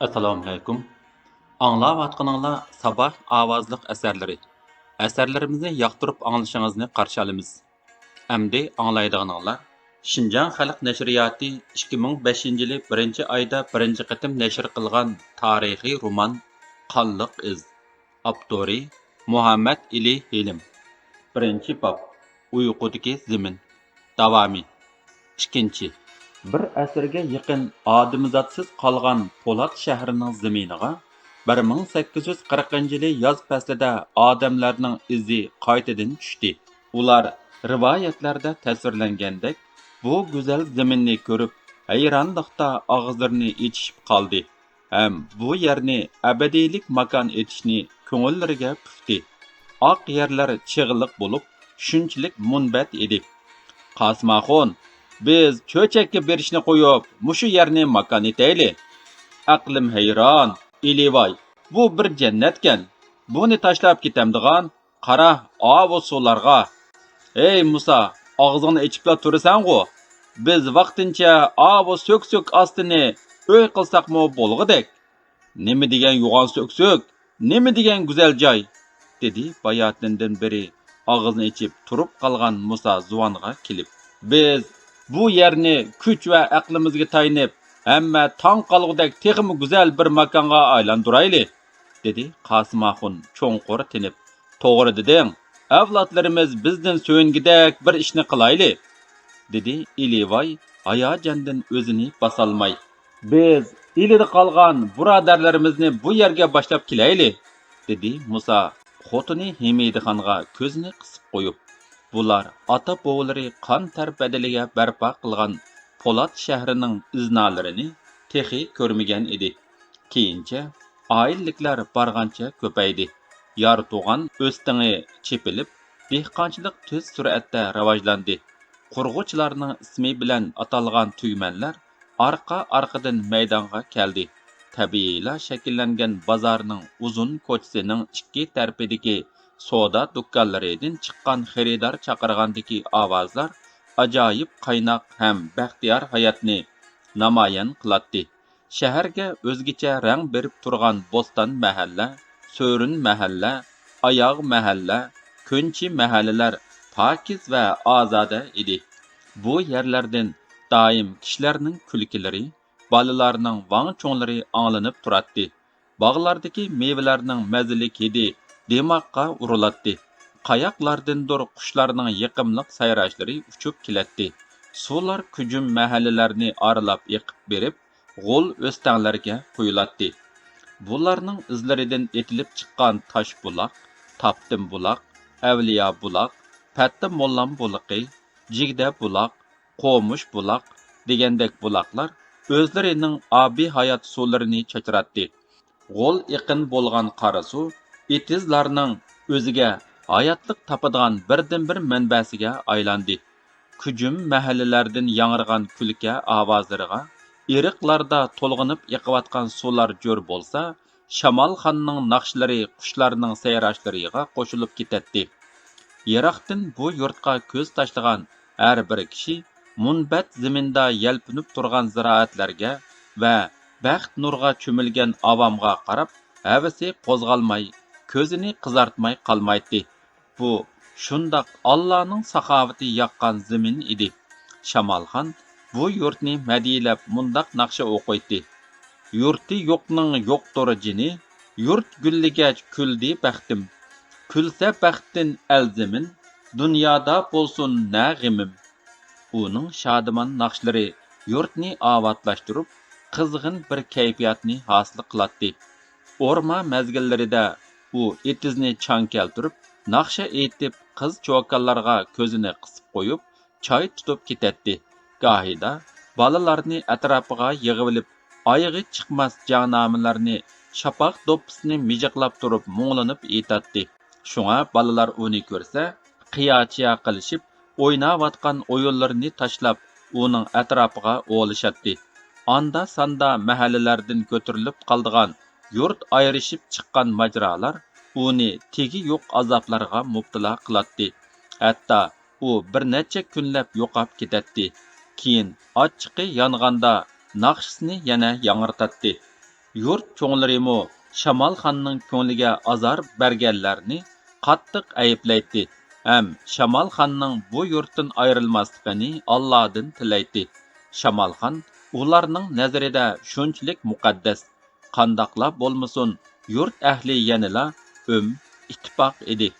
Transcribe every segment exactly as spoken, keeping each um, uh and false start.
ئەسسالامۇئەلەيكۇم. ئاڭلاۋاتقىنىڭلار ساباھ ئاۋازلىق ئەسەرلىرى. ئەسەرلىرىمىزنى ياقتۇرۇپ ئاڭلىشىڭىزنى قارشى ئالىمىز. ئەمدى ئاڭلايدىغىنىڭلار شىنجاڭ خەلق نەشرىياتى ئىككى مىڭ بەشىنچى يىلى بىرىنچى ئايدا بىرىنچى قېتىم نەشر قىلغان تارىخىي رومان قانلىق ئىز. ئاپتورى مۇھەممەد ئېلى ھېلىم. بىرىنچى باب، ئۇيقۇدىكى زېمىن. داۋامى. ئىككىنچى. بىر ئەسىرگە يېقىن ئادىمىزاتسىز قالغان پولات شەھىرىنىڭ زېمىنىغا بىر مىڭ سەككىز يۈز قىرىقىنچى يىلى ياز پەسلىدە ئادەملەرنىڭ ئىزى قايتىدىن چۈشتى. ئۇلار رىۋايەتلەردە تەسۋىرلەنگەندەك، بۇ گۈزەل زېمىننى كۆرۈپ، ھەيرانلىقتا ئاغزىلىرىنى ئېچىشىپ قالدى. ھەم بۇ يەرنى ئەبەدىيلىك ماكان ئېتىشنى كۆڭۈللىرىگە پۈكتى. ئاق يەرلەر چىغلىق بولۇپ، شۇنچىلىك مۇنبەت ئىدى. قاسىم ئاخۇن، بىز چۆچەككە بېرىشنى قويۇپ، مۇشۇ يەرنى ماكان ئېتەيلى. ئەقلىم ھەيران، ئېلىۋاي، بۇ بىر جەننەتكەن. بۇنى تاشلاپ كېتەمدىغان؟ قارا، ئاۋۇ سۇلارغا. ھەي مۇسا، ئاغزىڭنى ئېچىپلا تۇرىسەنغۇ. بىز ۋاقتىنچە ئاۋۇ سۆكسۆك ئاستىنى ئۆي قىلساقمۇ بولغۇدەك. نېمە دېگەن يوغان سۆكسۆك، نېمە دېگەن گۈزەل جاي، دېدى باياتىندىن بېرى ئاغزىنى ئېچىپ تۇرۇپ قالغان مۇسا زۇۋانغا كېلىپ. بىز بۇ يەرنى كۈچ ۋە ئەقلىمىزگە تايىنىپ، ھەممە تاڭ قالغۇدەك تېخىمۇ گۈزەل بىر ماكانغا ئايلاندۇرايلى، دېدى قاسىم ئاخۇن چوڭقۇر تىنىپ. توغرا دېدىڭ، ئەۋلادلىرىمىز بىزدىن سۆيۈنگۈدەك بىر ئىشنى قىلايلى، دېدى ئېلىۋاي ھاياجاندىن ئۆزىنى باسالماي. بىز ئىلىدا قالغان بۇرادەرلىرىمىزنى بۇ يەرگە باشلاپ كېلەيلى، دېدى مۇسا خوتۇنى ھىمىدىخانغا كۆزىنى قىسىپ قويۇپ. بۇلار ئاتا-بوۋىلىرى قان تەر بەدىلىگە بەرپا قىلغان پولات شەھىرىنىڭ ئىزنالىرىنى تېخى كۆرمىگەن ئىدى. كېيىنچە ئائىلىلىكلەر بارغانچە كۆپەيدى. يار تۇغان ئۆستىڭى چېپىلىپ، دېھقانچىلىق تېز سۈرئەتتە راۋاجلاندى. قۇرغۇچىلارنىڭ ئىسمى بىلەن ئاتالغان تۈگمەنلەر ئارقا-ئارقىدىن مەيدانغا كەلدى. تەبىئىيلا شەكىللەنگەن بازارنىڭ ئۇزۇن كوچىسىنىڭ ئىككى تەرىپىدىكى سودا دۇكانلىرىدىن چىققان خېرىدار چاقىرغاندىكى ئاۋازلار ئاجايىپ قايناق ھەم بەختىيار ھاياتنى نامايان قىلاتتى. شەھەرگە ئۆزگىچە رەڭ بېرىپ تۇرغان بوستان مەھەللە، سۆرۈن مەھەللە، ئاياغ مەھەللە، كۆنچى مەھەللىلەر پاكىز ۋە ئازادە ئىدى. بۇ يەرلەردىن دائىم كىشىلەرنىڭ كۈلكىلىرى، بالىلارنىڭ ۋاڭ-چۇڭلىرى ئاڭلىنىپ تۇراتتى. باغلاردىكى مېۋىلەرنىڭ مەززىلىك ھىدى دىماغقا ئۇرۇلاتتى. قاياقلاردىندۇر قۇشلارنىڭ يېقىملىق سايراشلىرى ئۇچۇپ كېلەتتى. سۇلار كۈجۈم مەھەللىلەرنى ئارىلاپ ئېقىپ بېرىپ، غول ئۆستەڭلەرگە قۇيۇلاتتى. بۇلارنىڭ ئىزلىرىدىن ئېتىلىپ چىققان تاشبۇلاق، تاپتىن بۇلاق، ئەۋلىيا بۇلاق، پەتتە موللام بۇلىقى، جىگدە بۇلاق، قومۇش بۇلاق دېگەندەك بۇلاقلار ئۆزلىرىنىڭ ئابىي ھايات سۇلىرىنى چاچراتتى. غول ئېقىن بولغان قاراسۇ ئېتىزلارنىڭ ئۆزىگە ھاياتلىق تاپىدىغان بىردىنبىر مەنبەسىگە ئايلاندى. كۈجۈم مەھەللىلەردىن ياڭرىغان كۈلكە ئاۋازلىرىغا، ئېرىقلاردا تولغىنىپ ئېقىۋاتقان سۇلار جۆر بولسا، شامالخاننىڭ ناخشىلىرى قۇشلارنىڭ سايراشلىرىغا قوشۇلۇپ كېتەتتى. يىراقتىن بۇ يۇرتقا كۆز تاشلىغان ھەر بىر كىشى مۇنبەت زېمىندا يەلپۈنۈپ تۇرغان زىرائەتلەرگە ۋە بەخت نۇرغا چۆمۈلگەن ئاۋامغا قاراپ، ھەۋىسى قوزغالماي، كۆزىنى قىزارتماي قالمايتتى. بۇ شۇنداق ئاللانىڭ ساخاۋىتى ياققان زېمىن ئىدى. شامالخان بۇ يۇرتنى مەدھىيلەپ مۇنداق ناخشا ئوقۇيتتى: يۇرتى يوقنىڭ يوقتۇر جېنى، يۇرت گۈللىگەچ كۈلدى بەختىم. كۈلسە بەختتىن ئەل زېمىن، دۇنيادا بولسۇن نە غېمىم. ئۇنىڭ شادىمان ناخشىلىرى يۇرتنى ئاۋاتلاشتۇرۇپ، قىزغىن بىر كەيپىياتنى ھاسىل قىلاتتى. ئورما مەزگىللىرىدە ئۇ ئېتىزنى چاڭ كەلتۈرۈپ، ناخشا ئېيتىپ، قىز-چوكانلارغا كۆزىنى قىسىپ قويۇپ، چاي تۇتۇپ كېتەتتى. گاھىدا بالىلارنى ئەتراپىغا يىغىۋېلىپ، ئايىغى چىقماس جاڭنامىلەرنى، شاپاق دوپپىسىنى مىجىقلاپ تۇرۇپ مۇڭلىنىپ ئېيتاتتى. شۇڭا بالىلار ئۇنى كۆرسە، قىيا-چىيا قىلىشىپ، ئويناۋاتقان ئويۇنلىرىنى تاشلاپ، ئۇنىڭ ئەتراپىغا ئولىشاتتى. ئاندا-ساندا مەھەللىلەردىن كۆتۈرۈلۈپ قالىدىغان يۇرت ئايرىشىپ چىققان ماجىرالار ئۇنى تېگى يوق ئازابلارغا مۇپتىلا قىلاتتى. ھەتتا ئۇ بىر نەچچە كۈنلەپ يوقاپ كېتەتتى. كېيىن ئاچچىقى يانغاندا ناخشىسىنى يەنە ياڭرىتاتتى. يۇرت چوڭلىرىمۇ شامالخاننىڭ كۆڭلىگە ئازار بەرگەنلەرنى قاتتىق ئەيىبلەيتتى ھەم شامالخاننىڭ بۇ يۇرتتىن ئايرىلماسلىقىنى ئاللادىن تىلەيتتى. شامالخان ئۇلارنىڭ نەزىرىدە شۇنچىلىك مۇقەددەس، قانداقلا بولمىسۇن، يۇرت ئەھلى يەنىلا ئۆم، ئىتتىپاق ئىدى.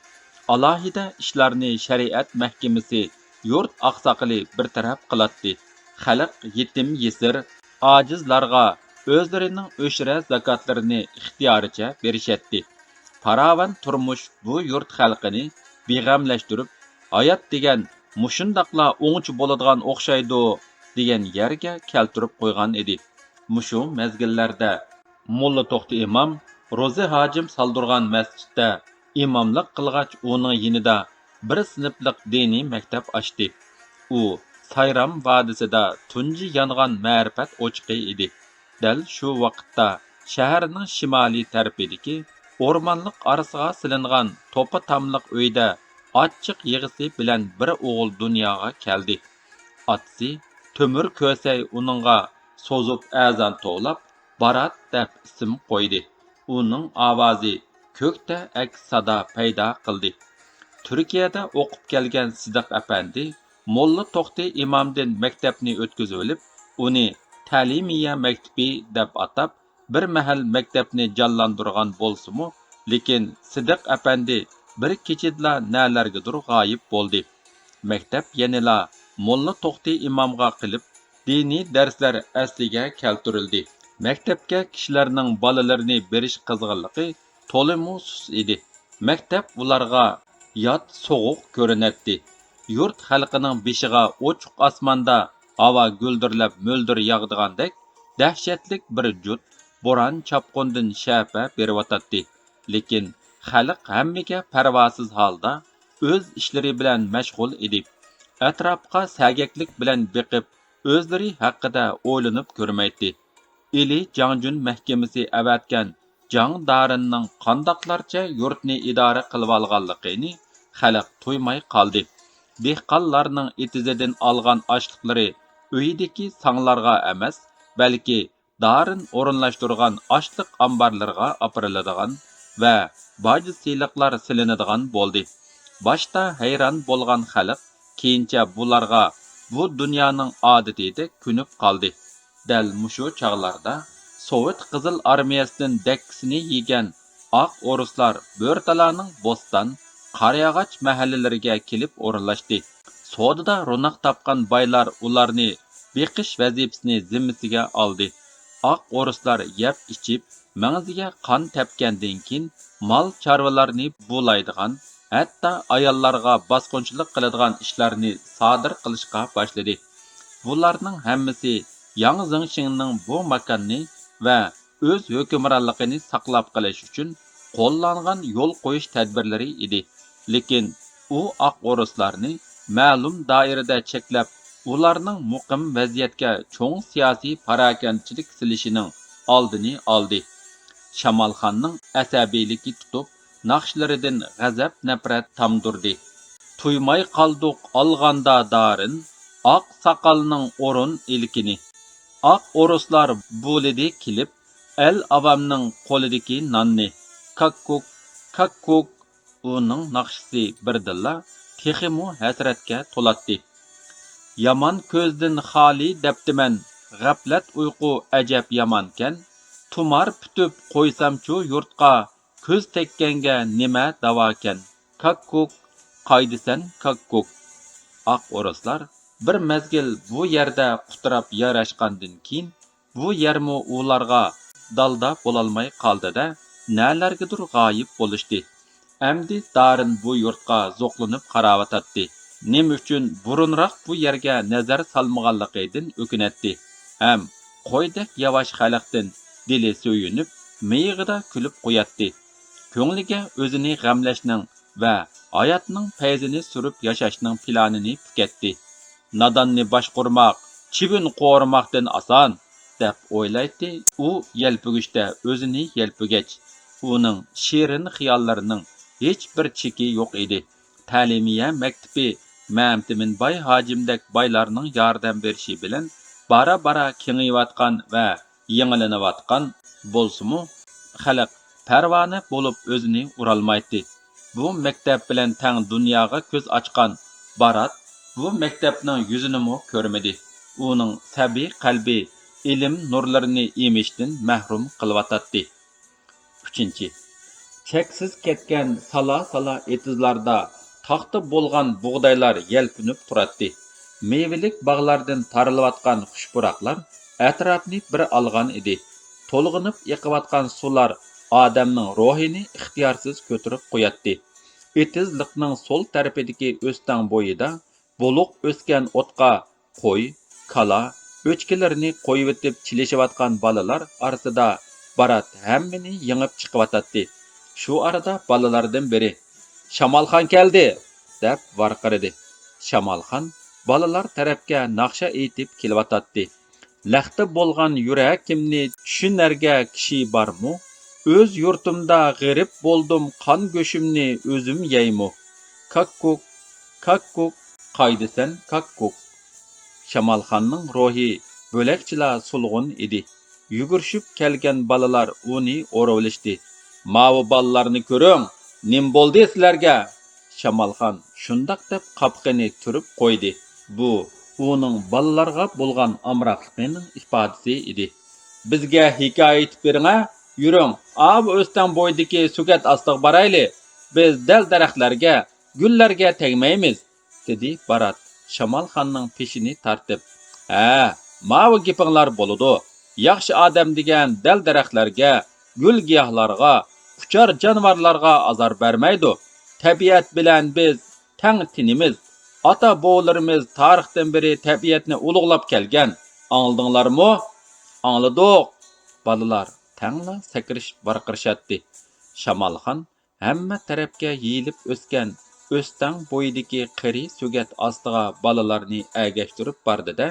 ئالاھىدە ئىشلارنى شەرىئەت مەھكىمىسى، يۇرت ئاقساقىلى بىر تەرەپ قىلاتتى. خەلق يېتىم-يېسىر، ئاجىزلارغا ئۆزلىرىنىڭ ئۆشرە زاكاتلىرىنى ئىختىيارىچە بېرىشەتتى. پاراۋان تۇرمۇش بۇ يۇرت خەلقىنى بىغەملەشتۈرۈپ، ھايات دېگەن مۇشۇنداقلا ئوڭچە بولىدىغان ئوخشايدۇ، دېگەن يەرگە كەلتۈرۈپ قويغان ئىدى. مۇشۇ مەزگىللەردە موللا توختى ئىمام روزى ھاجىم سالدۇرغان مەسچىتتە ئىماملىق قىلغاچ، ئۇنىڭ يېنىدا بىر سىنىپلىق دىنىي مەكتەپ ئاچتى. ئۇ سايرام ۋادىسىدا تۇنجى يانغان مەرىپەت ئوچىقى ئىدى. دەل شۇ ۋاقىتتا شەھەرنىڭ شىمالىي تەرىپىدىكى ئورمانلىق ئارىسىغا سېلىنغان توپا تاملىق ئۆيدە ئاچچىق يىغىسى بىلەن بىر ئوغۇل دۇنياغا كەلدى. ئاتىسى تۆمۈر كۆسەي ئۇنىڭغا سوزۇپ ئەزان توۋلاپ، بارات دەپ ئىسىم قويدى. ئۇنىڭ ئاۋازى كۆكتە ئەكس سادا پەيدا قىلدى. تۈركىيەدە ئوقۇپ كەلگەن سىدىق ئەپەندى موللا توختى ئىمامدىن مەكتەپنى ئۆتكۈزۈۋېلىپ، ئۇنى تەلىمىيە مەكتىپى دەپ ئاتاپ، بىر مەھەل مەكتەپنى جانلاندۇرغان بولسىمۇ، لېكىن سىدىق ئەپەندى بىر كېچىدىلا نەلەرگىدۇر غايىب بولدى. مەكتەپ يەنىلا موللا توختى ئىمامغا قېلىپ، دىنىي دەرسلەر ئەسلىگە كەلتۈرۈلدى. مەكتەپكە كىشىلەرنىڭ بالىلىرىنى بېرىش قىزغىنلىقى تولىمۇ سۇس ئىدى. مەكتەپ ئۇلارغا يات، سوغۇق كۆرۈنەتتى. يۇرت خەلقىنىڭ بېشىغا ئوچۇق ئاسماندا ھاۋا گۈلدۈرلەپ مۆلدۈر ياغىدىغاندەك دەھشەتلىك بىر جۇت بوران-چاپقۇندىن شەپە بېرىۋاتاتتى. لېكىن خەلق ھەممىگە پەرۋاسىز ھالدا ئۆز ئىشلىرى بىلەن مەشغۇل ئىدى. ئەتراپقا سەگەكلىك بىلەن بېقىپ، ئۆزلىرى ھەققىدە ئويلىنىپ كۆرمەيتتى. ئىلى جاڭجۈن مەھكىمىسى ئەۋەتكەن جاڭ دارىننىڭ قانداقلارچە يۇرتنى ئىدارە قىلىۋالغانلىقىنى خەلق تۇيماي قالدى. دېھقانلارنىڭ ئېتىزىدىن ئالغان ئاشلىقلىرى ئۆيىدىكى ساڭلارغا ئەمەس، بەلكى دارىن ئورۇنلاشتۇرغان ئاشلىق ئامبارلىرىغا ئاپىرىلىدىغان ۋە باج-سېلىقلار سېلىنىدىغان بولدى. باشتا ھەيران بولغان خەلق كېيىنچە بۇلارغا بۇ دۇنيانىڭ ئادىتىدەك كۆنۈپ قالدى. دەل مۇشۇ چاغلاردا سوۋېت قىزىل ئارمىيەسىدىن دەككىسىنى يېگەن ئاق ئورۇسلار بۆرتالانىڭ بوستان، قارىياغاچ مەھەللىلىرىگە كېلىپ ئورۇنلاشتى. سودىدا روناق تاپقان بايلار ئۇلارنى بېقىش ۋەزىپىسىنى زىممىسىگە ئالدى. ئاق ئورۇسلار يەپ-ئىچىپ، مەڭزىگە قان تەپكەندىن كېيىن، مال-چارۋىلارنى بۇلايدىغان، ھەتتا ئاياللارغا باسقۇنچىلىق قىلىدىغان ئىشلارنى سادىر قىلىشقا باشلىدى. بۇلارنىڭ ھەممىسى ياڭ زېڭشىڭنىڭ بۇ ماكاننى ۋە ئۆز ھۆكۈمرانلىقىنى ساقلاپ قېلىش ئۈچۈن قوللانغان يول قويۇش تەدبىرلىرى ئىدى. لېكىن ئۇ ئاق ئورۇسلارنى مەلۇم دائىرىدە چەكلەپ، ئۇلارنىڭ مۇقىم ۋەزىيەتكە چوڭ سىياسىي پاراكەندىچىلىك سېلىشىنىڭ ئالدىنى ئالدى. شامالخاننىڭ ئەسەبىيلىكى تۇتۇپ، ناخشىلىرىدىن غەزەپ-نەپرەت تامدۇردى. تۇيماي قالدۇق ئالغاندا دارىن، ئاق ساقالنىڭ ئورۇن ئىلكىنى. ئاق ئورۇسلار بۇلىدى كېلىپ، ئەل-ئاۋامنىڭ قولىدىكى ناننى. كاككۇك، كاككۇك! ئۇنىڭ ناخشىسى بىردىنلا تېخىمۇ ھەسرەتكە تولاتتى. يامان كۆزدىن خالىي دەپتىمەن، غەپلەت ئۇيقۇ ئەجەب يامانكەن. تۇمار پۈتۈپ قويسامچۇ يۇرتقا، كۆز تەگكەنگە نېمە داۋاكەن؟ كاككۇك، قايدىسەن كاككۇك؟ ئاق ئورۇسلار بىر مەزگىل بۇ يەردە قۇتراپ ياراشقاندىن كېيىن، بۇ يەرمۇ ئۇلارغا دالدا بولالماي قالدى-دە، نەلەرگىدۇر غايىب بولۇشتى. ئەمدى دارىن بۇ يۇرتقا زوقلىنىپ قاراۋاتاتتى. نېمە ئۈچۈن بۇرۇنراق بۇ يەرگە نەزەر سالمىغانلىقىدىن ئۆكۈنەتتى ھەم قويدەك ياۋاش خەلقتىن دىلى سۆيۈنۈپ، مىيىقىدا كۈلۈپ قوياتتى. كۆڭلىگە ئۆزىنى غەملەشنىڭ ۋە ھاياتنىڭ پەيزىنى سۈرۈپ ياشاشنىڭ پىلانىنى پۈكەتتى. ناداننى باشقۇرماق چىۋىن قورۇماقتىن ئاسان، دەپ ئويلايتتى ئۇ يەلپۈگۈچتە ئۆزىنى يەلپۈگەچ. ئۇنىڭ شېرىن خىياللىرىنىڭ ھېچبىر چېكى يوق ئىدى. تەلىمىيە مەكتىپى مەمتىمىن باي ھاجىمدەك بايلارنىڭ ياردەم بېرىشى بىلەن بارا-بارا كېڭىيىۋاتقان ۋە يېڭىلىنىۋاتقان بولسىمۇ، خەلق پەرۋانە بولۇپ ئۆزىنى ئۇرالمايتتى. بۇ مەكتەپ بىلەن تەڭ دۇنياغا كۆز ئاچقان بارات بۇ مەكتەپنىڭ يۈزىنىمۇ كۆرمىدى. ئۇنىڭ سەبىي قەلبى ئىلىم نۇرلىرىنى ئېمىشتىن مەھرۇم قىلىۋاتاتتى. ئۈچىنچى، چەكسىز كەتكەن سالا-سالا ئېتىزلاردا تاختا بولغان بۇغدايلار يەلپۈنۈپ تۇراتتى. مېۋىلىك باغلاردىن تارىلىۋاتقان خۇش پۇراقلار ئەتراپنى بىر ئالغان ئىدى. تولغىنىپ ئېقىۋاتقان سۇلار ئادەمنىڭ روھىنى ئىختىيارسىز كۆتۈرۈپ قوياتتى. ئېتىزلىقنىڭ سول تەرىپىدىكى ئۆستەڭ بويىدا بولۇق ئۆسكەن ئوتقا قوي، كالا، ئۆچكىلىرىنى قويۇۋېتىپ چىلىشىۋاتقان بالىلار ئارىسىدا بارات ھەممىنى يېڭىپ چىقىۋاتاتتى. شۇ ئارىدا بالىلاردىن بىرى، «شامالخان كەلدى!» دەپ ۋارقىرىدى. شامالخان بالىلار تەرەپكە ناخشا ئېيتىپ كېلىۋاتاتتى. لەختە بولغان يۈرىكىمنى چۈشىنەرگە كىشى بارمۇ؟ ئۆز يۇرتۇمدا غېرىب بولدۇم، قان گۆشۈمنى ئۆزۈم يەيمۇ؟ كاككۇك، كاككۇك، قايدىسەن، كاككۇك؟ شامالخاننىڭ روھى بۆلەكچىلا سولغۇن ئىدى. يۈگۈرۈشۈپ كەلگەن بالىلار ئۇنى ئورىۋېلىشتى. «ماۋۇ بالىلارنى كۆرۈڭ، نېمە بولدى سىلەرگە؟» شامالخان شۇنداق دەپ قاپىقىنى تۈرۈپ قويدى. بۇ ئۇنىڭ بالىلارغا بولغان ئامراقلىقىنىڭ ئىپادىسى ئىدى. «بىزگە ھېكايە ئېيتىپ بېرىڭە، يۈرۈڭ، ئاۋۇ ئۆستەڭ بويىدىكى سۆگەت ئاستىغا بارايلى. بىز دەل-دەرەخلەرگە، گۈللەرگە تەگمەيمىز.» دېدى بارات شامالخاننىڭ پېشىنى تارتىپ. «ھە، ماۋۇ گېپىڭلار بولىدۇ. ياخشى ئادەم دېگەن دەل-دەرەخلەرگە، گۈل-گىياھلارغا، ئۇچار جانىۋارلارغا ئازار بەرمەيدۇ. تەبىئەت بىلەن بىز تەڭ تېنىمىز. ئاتا-بوۋىلىرىمىز تارىختىن بېرى تەبىئەتنى ئۇلۇغلاپ كەلگەن. ئاڭلىدىڭلارمۇ؟» «ئاڭلىدۇق!» بالىلار تەڭلا سەكرىشىپ ۋارقىرىشاتتى. شامالخان ھەممە تەرەپكە يېيىلىپ ئۆسكەن ئۆستەڭ بويىدىكى قېرى سۆگەت ئاستىغا بالىلارنى ئەگەشتۈرۈپ باردى-دە،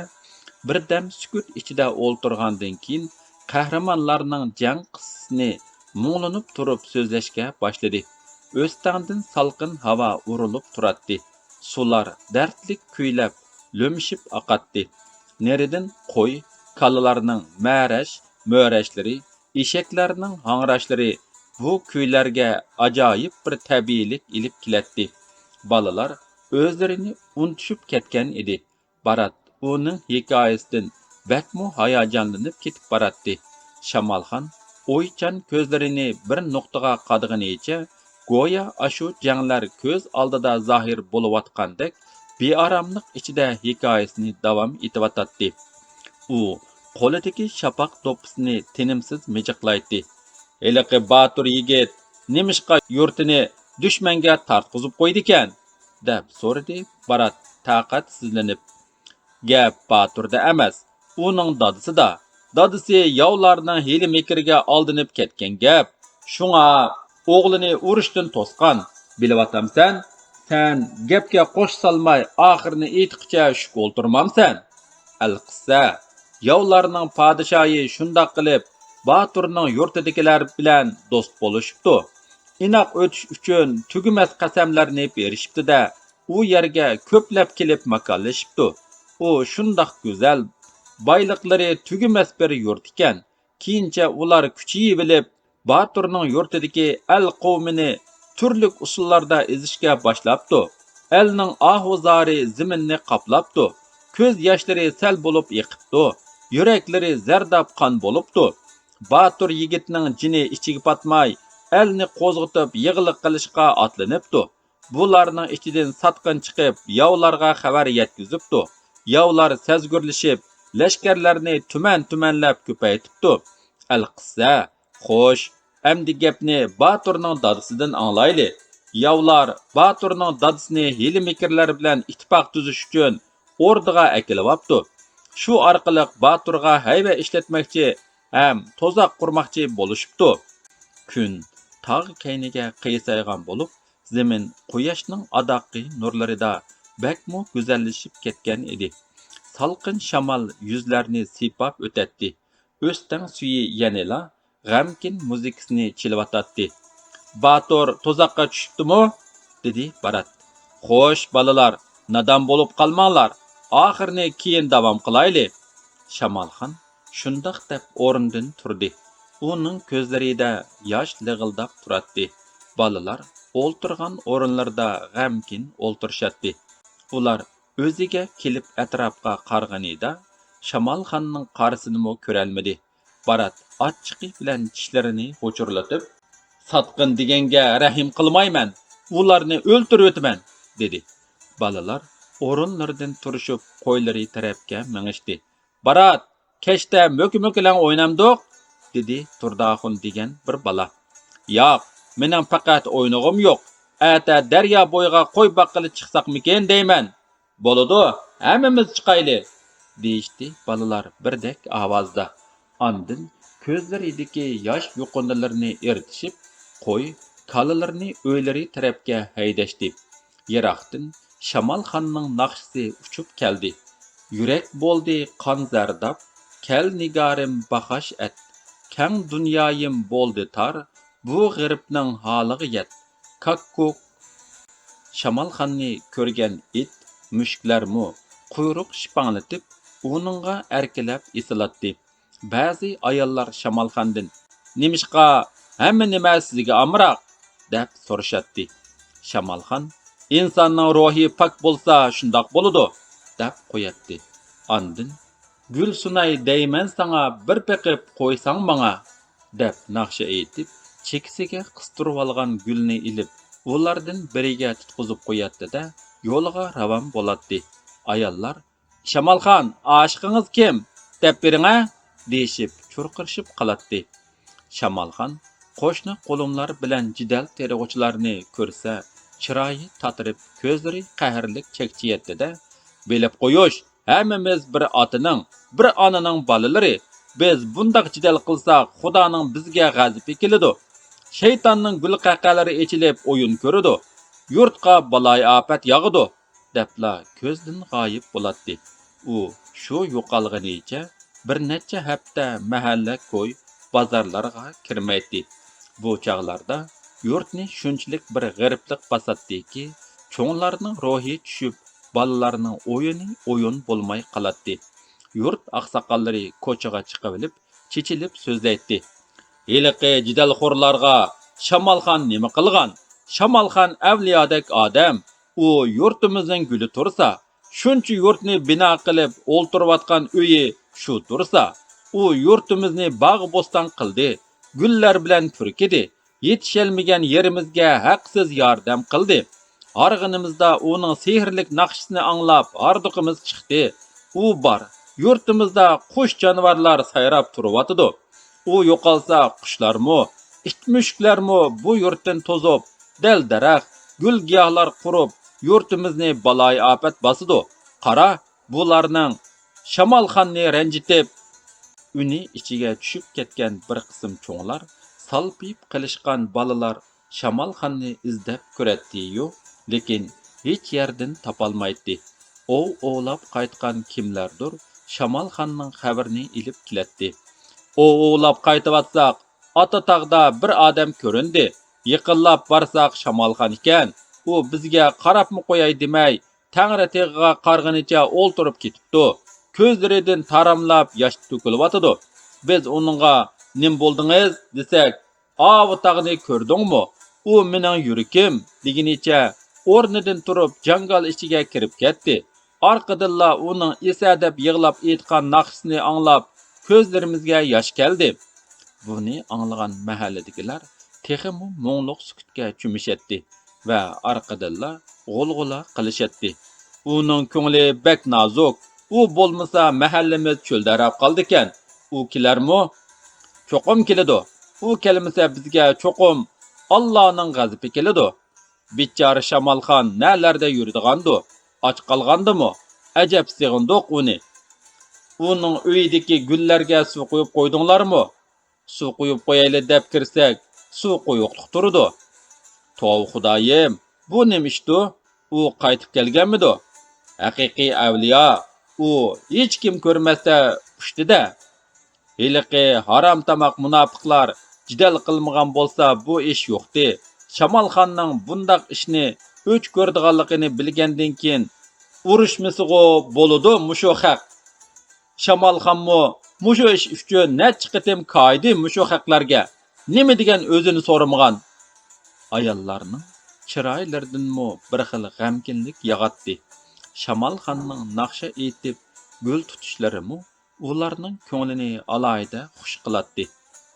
بىردەم سۈكۈت ئىچىدە ئولتۇرغاندىن كېيىن، قەھرىمانلارنىڭ جەڭ قىسسىسىنى مۇڭلىنىپ تۇرۇپ سۆزلەشكە باشلىدى. ئۆستەڭدىن سالقىن ھاۋا ئۇرۇلۇپ تۇراتتى. سۇلار دەردلىك كۈيلەپ، لۆمۈشۈپ ئاقاتتى. نېرىدىن قوي، كالىلارنىڭ مەرەش، مۆرەشلىرى، ئېشەكلەرنىڭ ھاڭراشلىرى بۇ كۈيلەرگە ئاجايىپ بىر تەبىئىيلىك ئېلىپ كېلەتتى. بالىلار ئۆزلىرىنى ئۇنتۇشۇپ كەتكەن ئىدى. بارات ئۇنىڭ ھېكايىسىدىن بەكمۇ ھاياجانلىنىپ كېتىپ باراتتى. شامالخان ئويچان كۆزلىرىنى بىر نۇقتىغا قادىغىنىچە، گويا ئاشۇ جەڭلەر كۆز ئالدىدا زاھىر بولۇۋاتقاندەك، بىئاراملىق ئىچىدە ھېكايىسىنى داۋام ئېتىۋاتاتتى. ئۇ قولىدىكى شاپاق دوپپىسىنى تىنىمسىز مىجىقلايتتى. «ھېلىقى باتۇر يىگىت نېمىشقا يۇرتىنى دۈشمەنگە تارتقۇزۇپ قويدىكەن؟» دەپ سورىدى بارات تاقەتسىزلىنىپ. «گەپ باتۇردا ئەمەس، ئۇنىڭ دادىسىدا. دادىسى ياۋلارنىڭ ھىيلە-مىكرىگە ئالدىنىپ كەتكەن گەپ. شۇڭا ئوغلىنى ئۇرۇشتىن توسقان. بىلىۋاتامسەن؟ سەن گەپكە قوش سالماي، ئاخىرىنى ئېيتقىچە شۈك ئولتۇرمامسەن؟» ئەلقىسسە، ياۋلارنىڭ پادىشاھى شۇنداق قىلىپ، باتۇرنىڭ يۇرتىدىكىلەر بىلەن دوست بولۇشۇپتۇ. ئىناق ئۆتۈش ئۈچۈن تۈگىمەس قەسەملەرنى بېرىشىپتۇ-دە، ئۇ يەرگە كۆپلەپ كېلىپ ماكانلىشىپتۇ. ئۇ شۇنداق گۈزەل، بايلىقلىرى تۈگىمەس بىر يۇرت ئىكەن. كېيىنچە ئۇلار كۈچىيىۋېلىپ، باتۇرنىڭ يۇرتىدىكى ئەل قەۋمىنى تۈرلۈك ئۇسۇللاردا ئېزىشكە باشلاپتۇ. ئەلنىڭ ئاھۇ زارى زېمىننى قاپلاپتۇ. كۆز ياشلىرى سەل بولۇپ ئېقىپتۇ. يۈرەكلىرى زەرداب قان بولۇپتۇ. باتۇر يىگىتنىڭ جېنى ئىچىگە پاتماي، ئەلنى قوزغىتىپ يىغىلىق قىلىشقا ئاتلىنىپتۇ. بۇلارنىڭ ئىچىدىن ساتقىن چىقىپ، ياۋلارغا خەۋەر يەتكۈزۈپتۇ. ياۋلار سەزگۈرلىشىپ، لەشكەرلەرنى تۈمەن-تۈمەنلەپ كۆپەيتىپتۇ. ئەلقىسسە، خوش، ئەمدى گەپنى باتۇرنىڭ دادىسىدىن ئاڭلايلى. ياۋلار باتۇرنىڭ دادىسىنى ھىيلە-مىكىرلەر بىلەن ئىتتىپاق تۈزۈش ئۈچۈن ئوردىغا ئەكېلىۋاپتۇ. شۇ ئارقىلىق باتۇرغا ھەيۋە ئىشلەتمەكچى ھەم تۇزاق قۇرماقچى بولۇشۇپتۇ. كۈن تاغ كەينىگە قىيسايغان بولۇپ، زېمىن قۇياشنىڭ ئاداققى نۇرلىرىدا بەكمۇ گۈزەللىشىپ كەتكەن ئىدى. سالقىن شامال يۈزلەرنى سىيپاپ ئۆتەتتى. ئۆستەڭ سۈيى يەنىلا غەمكىن مۇزىكىسىنى چېلىۋاتاتتى. «باتۇر تۇزاققا چۈشۈپتىمۇ؟» دېدى بارات. «خوش، بالىلار، نادان بولۇپ قالماڭلار، ئاخىرىنى كېيىن داۋام قىلايلى.» شامالخان شۇنداق دەپ ئورنىدىن تۇردى. ئۇنىڭ كۆزلىرىدە ياش لىغىلداپ تۇراتتى. بالىلار ئولتۇرغان ئورۇنلىرىدا غەمكىن ئولتۇرۇشاتتى. ئۇلار ئۆزىگە كېلىپ ئەتراپقا قارىغىنىدا، شامالخاننىڭ قارىسىنىمۇ كۆرەلمىدى. بارات ئاچچىقى بىلەن چىشلىرىنى غۇچۇرلىتىپ، «ساتقىن دېگەنگە رەھىم قىلمايمەن، ئۇلارنى ئۆلتۈرۈۋېتىمەن!» دېدى. بالىلار ئورۇنلىرىدىن تۇرۇشۇپ، قويلىرى تەرەپكە مېڭىشتى. «بارات، كەچتە مۆكە-مۆكىلەڭ ئوينامدۇق؟» دېدى تۇرداخۇن دېگەن بىر بالا. «ياق، مېنىڭ پەقەت ئوينىغۇم يوق. ئەتە دەريا بويىغا قوي باققىلى چىقساقمىكىن دەيمەن.» «بولىدۇ، ھەممىمىز چىقايلى!» دېيىشتى بالىلار بىردەك ئاۋازدا. ئاندىن كۆزلىرىدىكى ياش يۇقۇندىلىرىنى ئىرتىشىپ، قوي، كالىلىرىنى ئۆيلىرى تەرەپكە ھەيدەشتى. يىراقتىن شامالخاننىڭ ناخشىسى ئۇچۇپ كەلدى. «يۈرەك بولدى قان زەرداب، كەل نىگارىم باخاش ئەت. كەڭ دۇنيايىم بولدى تار، بۇ غېرىبنىڭ ھالىغا يەت. كاككۇك.» شامالخاننى كۆرگەن ئىت، مۈشۈكلەرمۇ قۇيرۇق شىپاڭلىتىپ، ئۇنىڭغا ئەركىلەپ ئېسىلاتتى. بەزى ئاياللار شامالخاندىن: «نېمىشقا ھەممە نېمە سىزگە ئامراق؟» دەپ سورىشاتتى. شامالخان: «ئىنساننىڭ روھى پاك بولسا، شۇنداق بولىدۇ» دەپ قوياتتى. ئاندىن: «گۈل سۇناي دەيمەن ساڭا، بىر بېقىپ قويساڭ ماڭا» دەپ ناخشا ئېيتىپ، چېكىسىگە قىستۇرۇۋالغان گۈلنى ئېلىپ، ئۇلاردىن بىرىگە تۇتقۇزۇپ قوياتتى-دە، يولىغا راۋان بولاتتى. ئاياللار: «شامالخان، ئاشىقىڭىز كىم؟ دەپ بېرىڭە!» دېيىشىپ، چۇرقىرىشىپ قالاتتى. شامالخان قوشنا قولۇملار بىلەن جېدەل تېرىغۇچىلارنى كۆرسە، چىرايى تاتىرىپ، كۆزلىرى قەھەرلىك چەكچىيەتتى-دە، «بىلىپ قويۇش، ھەممىمىز بىر ئاتىنىڭ، بىر ئانىنىڭ بالىلىرى. بىز بۇنداق جېدەل قىلساق، خۇدانىڭ بىزگە غەزىپى كېلىدۇ. شەيتاننىڭ گۈلقەقەلىرى ئېچىلىپ، ئويۇن كۆرىدۇ. يۇرتقا بالايىئاپەت ياغىدۇ» دەپلا كۆزدىن غايىب بولاتتى. ئۇ شۇ يوقالغىنىچە بىر نەچچە ھەپتە مەھەللە، كوي، بازارلارغا كىرمەيتتى. بۇ چاغلاردا يۇرتنى شۇنچىلىك بىر غېرىبلىق باساتتىكى، چوڭلارنىڭ روھى چۈشۈپ، بالىلارنىڭ ئويۇنى ئويۇن بولماي قالاتتى. يۇرت ئاقساقاللىرى كوچىغا چىقىۋېلىپ، چېچىلىپ سۆزلەيتتى. «ھېلىقى جېدەلخورلارغا شامالخان نېمە قىلغان؟ شامالخان ئەۋلىيادەك ئادەم. ئۇ يۇرتىمىزنىڭ گۈلى تۇرسا، شۇنچە يۇرتنى بىنا قىلىپ ئولتۇرۇۋاتقان ئۆيى شۇ تۇرسا، ئۇ يۇرتىمىزنى باغ-بوستان قىلدى، گۈللەر بىلەن پۈركىدى، يېتىشەلمىگەن يېرىمىزگە ھەقسىز ياردەم قىلدى. ھارغىنىمىزدا ئۇنىڭ سېھىرلىك ناخشىسىنى ئاڭلاپ، ھاردۇقىمىز چىقتى. ئۇ بار، يۇرتىمىزدا قۇش-جانىۋارلار سايراپ تۇرۇۋاتىدۇ. ئۇ يوقالسا، قۇشلارمۇ، ئىت-مۈشۈكلەرمۇ بۇ يۇرتتىن توزۇپ، دەل-دەرەخ، گۈل-گىياھلار قۇرۇپ، يۇرتىمىزنى بالايىئاپەت باسىدۇ. قارا، بۇلارنىڭ شامالخاننى رەنجىتىپ.» ئۈنى ئىچىگە چۈشۈپ كەتكەن بىر قىسىم چوڭلار، سالپىيىپ قېلىشقان بالىلار شامالخاننى ئىزدەپ كۆرەتتىيۇ، لېكىن ھېچ يەردىن تاپالمايتتى. ئوۋ ئوۋلاپ قايتقان كىملەردۇر شامالخاننىڭ خەۋىرىنى ئېلىپ كېلەتتى. «ئوۋ ئوۋلاپ قايتىۋاتساق، ئاتا تاغدا بىر ئادەم كۆرۈندى. يېقىنلاپ بارساق، شامالخان ئىكەن. ئۇ بىزگە قاراپمۇ قوياي دېمەي، تەڭرىتېغىغا قارىغىنىچە ئولتۇرۇپ كېتىپتۇ. كۆزلىرىدىن تاراملاپ ياش تۆكۈلۈۋاتىدۇ. بىز ئۇنىڭغا، 'نېمە بولدىڭىز؟' دېسەك، 'ئاۋۇ تاغنى كۆردۈڭمۇ؟ ئۇ مېنىڭ يۈرىكىم!' دېگىنىچە ئورنىدىن تۇرۇپ جاڭگال ئىچىگە كىرىپ كەتتى. ئارقىدىنلا ئۇنىڭ ئېسە دەپ يىغلاپ ئېيتقان ناخشىسىنى ئاڭلاپ، كۆزلىرىمىزگە ياش كەلدى.» بۇنى ئاڭلىغان مەھەللىدىكىلەر تېخىمۇ مۇڭلۇق سۈكۈتكە چۆمۈشەتتى ۋە ئارقىدىنلا غۇلغۇلا قىلىشەتتى. «ئۇنىڭ كۆڭلى بەك نازۇك. ئۇ بولمىسا، مەھەللىمىز چۆلدەرەپ قالىدىكەن. ئۇ كېلەرمۇ؟» «چوقۇم كېلىدۇ. ئۇ كەلمىسە، بىزگە چوقۇم ئاللانىڭ غەزىپى كېلىدۇ. بىچارە شامالخان نەلەردە يۈرىدىغاندۇ؟ ئاچ قالغاندىمۇ؟ ئەجەب سېغىندۇق ئۇنى. ئۇنىڭ ئۆيىدىكى گۈللەرگە سۇ قۇيۇپ قويدۇڭلارمۇ؟» «سۇ قۇيۇپ قويايلى دەپ كىرسەك، سۇ قويۇقلۇق تۇرىدۇ.» «توۋا خۇدايىم، بۇ نېمە ئىشتۇ؟ ئۇ قايتىپ كەلگەنمىدۇ؟ ھەقىقىي ئەۋلىيا، ئۇ ھېچكىم كۆرمەستە ئۇچتى-دە.» «ھېلىقى ھارامتاماق مۇناپىقلار جېدەل قىلمىغان بولسا، بۇ ئىش يوقتى. شامالخاننىڭ بۇنداق ئىشنى ئۆچ كۆرىدىغانلىقىنى بىلگەندىن كېيىن، ئۇرۇشمىسىغۇ بولىدۇ مۇشۇ خەق. شامالخانمۇ مۇشۇ ئىش ئۈچۈن نەچچە قېتىم كايىدى مۇشۇ خەقلەرگە. نېمە دېگەن ئۆزىنى سورىمىغان؟ ئاياللارنىڭ چىرايلىرىدىنمۇ بىر خىل غەمكىنلىك ياغاتتى. شامالخاننىڭ ناخشا ئېيتىپ گۈل تۇتۇشلىرىمۇ ئۇلارنىڭ كۆڭلىنى ئالاھىدە خۇش قىلاتتى.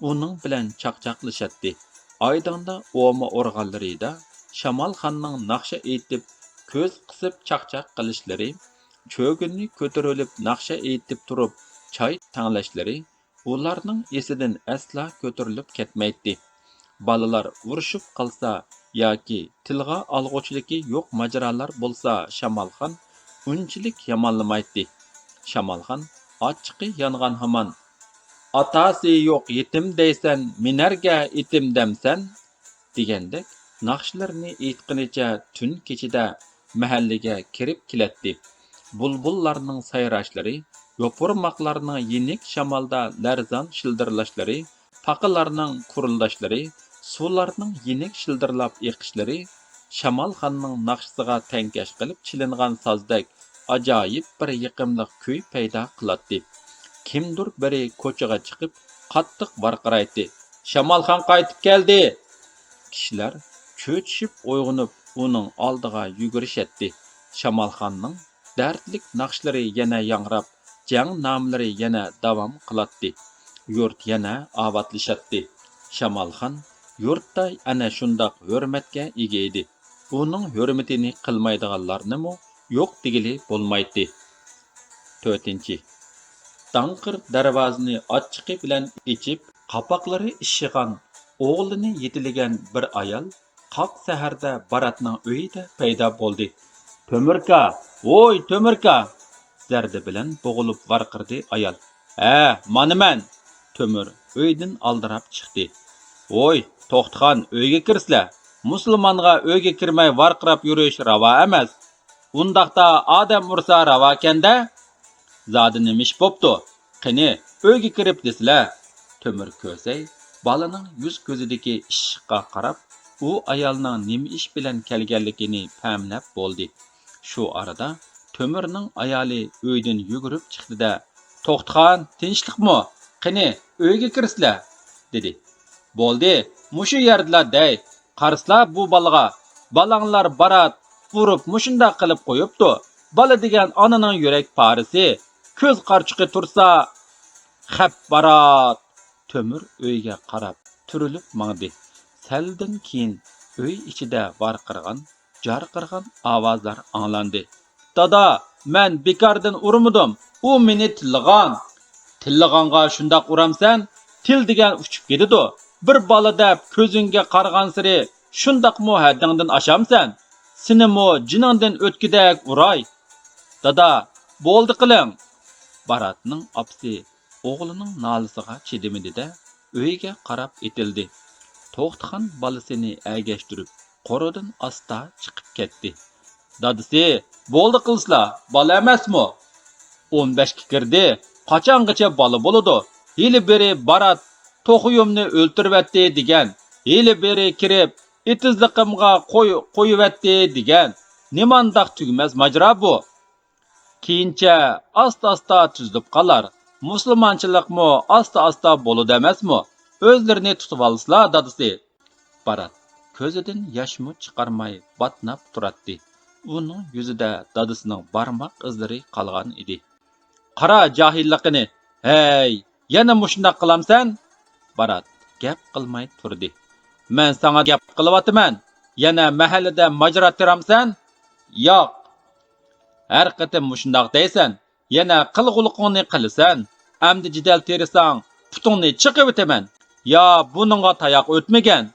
ئۇنىڭ بىلەن چاقچاقلىشاتتى. ئايدىڭدا ئوما ئورغانلىرىدا شامالخاننىڭ ناخشا ئېيتىپ، كۆز قىسىپ چاقچاق قىلىشلىرى، چۆگۈننى كۆتۈرۈۋېلىپ ناخشا ئېيتىپ تۇرۇپ چاي تەڭلەشلىرى ئۇلارنىڭ ئېسىدىن ئەسلا كۆتۈرۈلۈپ كەتمەيتتى. بالىلار ئۇرۇشۇپ قالسا ياكى تىلغا ئالغۇچىلىكى يوق ماجىرالار بولسا شامالخان ئۇنچىلىك يامانلىمايتتى. شامالخان ئاچچىقى يانغان ھامان، «ئاتاسى يوق يېتىم دەيسەن، مىنەرگە ئېتىم دەمسەن؟» دېگەندەك ناخشىلىرىنى ئېيتقىنىچە تۈن كېچىدە مەھەللىگە كىرىپ كېلەتتى. بۇلبۇللارنىڭ سايراشلىرى، يوپۇرماقلارنىڭ يېنىك شامالدا لەرزان شىلدىرلاشلىرى، پاقىلارنىڭ قۇرۇلداشلىرى، سۇلارنىڭ يېنىك شىلدىرلاپ ئېقىشلىرى، شامالخاننىڭ ناخشىسىغا تەڭكەش قىلىپ چېلىنغان سازدەك ئاجايىپ بىر يېقىملىق كۈي پەيدا قىلاتتى. كىمدۇر بىرى كوچىغا چىقىپ، قاتتىق ۋارقىرايتتى، «شامالخان قايتىپ كەلدى!» كىشىلەر چۆچۈشۈپ ئويغىنىپ، ئۇنىڭ ئالدىغا يۈگۈرۈشەتتى. شامالخاننىڭ دەردلىك ناخشىلىرى يەنە ياڭراپ، جەڭ نامىلىرى يەنە داۋام قىلاتتى. يۇرت يەنە ئاۋاتلىشاتتى. شامالخان يۇرتتا ئەنە شۇنداق ھۆرمەتكە ئىگە ئىدى. ئۇنىڭ ھۆرمىتىنى قىلمايدىغانلارنىمۇ يوق دېگىلى بولمايتتى. تۆتىنچى. داڭقىر دەرۋازىنى ئاچچىقى بىلەن ئېچىپ، قاپاقلىرى ئىششىغان، ئوغلىنى يېتىلىگەن بىر ئايال قاق سەھەردە باراتنىڭ ئۆيىدە پەيدا بولدى. «تۆمۈركا! ۋوي، تۆمۈركا!» زەردە بىلەن بوغۇلۇپ ۋارقىرىدى ئايال. «ھە، مانا مەن!» تۆمۈر ئۆيدىن ئالدىراپ چىقتى. «ۋوي، توختىخان، ئۆيگە كىرسىلە! مۇسۇلمانغا ئۆيگە كىرمەي ۋارقىراپ يۈرۈش راۋا ئەمەس! ئۇنداقتا ئادەم ئۇرسا راۋاكەن-دە! زادى نېمە ئىش بوپتۇ؟ قېنى، ئۆيگە كىرىپ دېسىلە!» تۆمۈر كۆسەي بالىنىڭ يۈز-كۆزىدىكى ئىششىققا قاراپ، ئۇ ئايالنىڭ نېمە ئىش بىلەن كەلگەنلىكىنى پەملەپ بولدى. شۇ ئارىدا تۆمۈرنىڭ ئايالى ئۆيدىن يۈگۈرۈپ چىقتى-دە، «توختىخان، تىنچلىقمۇ؟ قېنى، ئۆيگە كىرسىلە!» دېدى. «بولدى، مۇشۇ يەردىلا دەي! قارىسىلا بۇ بالىغا، بالاڭلار بارات ئۇرۇپ مۇشۇنداق قىلىپ قويۇپتۇ. بالا دېگەن ئانىنىڭ يۈرەك پارىسى، كۆز قارىچۇقى تۇرسا، خەپ بارات!» تۆمۈر ئۆيگە قاراپ تۈرۈلۈپ ماڭدى. سەلدىن كېيىن ئۆي ئىچىدە ۋارقىرىغان، جارقىرىغان ئاۋازلار ئاڭلاندى. «دادا، مەن بىكاردىن ئۇرمىدىم، ئۇ مېنى تىللىغان.» «تىللىغانغا شۇنداق ئۇرامسەن؟ تىل دېگەن ئۇچۇپ كېتىدۇ. بىر بالا دەپ كۆزۈڭگە قارىغانسېرى شۇنداقمۇ ھەددىڭدىن ئاشامسەن؟ سېنىمۇ جېنىڭدىن ئۆتكۈدەك ئۇراي.» «دادا، بولدى قىلىڭ.» باراتنىڭ ئاپىسى ئوغلىنىڭ نالىسىغا چىدىمىدى-دە، ئۆيگە قاراپ ئېتىلدى. توختىخان بالىسىنى ئەگەشتۈرۈپ، قورۇدىن ئاستا چىقىپ كەتتى. دادىسى، «بولدى قىلسىلا، بالا ئەمەسمۇ؟ ئون بەشكە كىردى، قاچانغىچە بالا بولىدۇ؟ ھېلى بېرى بارات توخۇيۇمنى ئۆلتۈرۈۋەتتى دېگەن، ھېلى بېرى كىرىپ ئېتىزلىقىمغا قوي قويۇۋەتتى دېگەن. نېمانداق تۈگىمەس ماجىرا بۇ!» كېيىنچە ئاستا-ئاستا تۈزۈلۈپ قالار. مۇسۇلمانچىلىقمۇ ئاستا-ئاستا بولىدۇ ئەمەسمۇ؟ ئۆزلىرىنى تۇتۇۋالسىلا، دادىسى. بارات كۆزىدىن ياشمۇ چىقارماي باتناپ تۇراتتى. ئۇنىڭ يۈزىدە دادىسىنىڭ بارماق ئىزلىرى قالغان ئىدى. «قارا جاھىللىقىنى! ھەي، يەنە مۇشۇنداق قىلامسەن؟» بارات گەپ قىلماي تۇردى. «مەن ساڭا گەپ قىلىۋاتىمەن. يەنە مەھەللىدە ماجىرا تېرامسەن؟» «ياق.» «ھەر قېتىم مۇشۇنداق دەيسەن، يەنە قىلغۇلۇقۇڭنى قىلىسەن. ئەمدى جېدەل تېرىساڭ، پۇتۇڭنى چېقىۋېتىمەن. يا بۇنىڭغا تاياق ئۆتمىگەن.»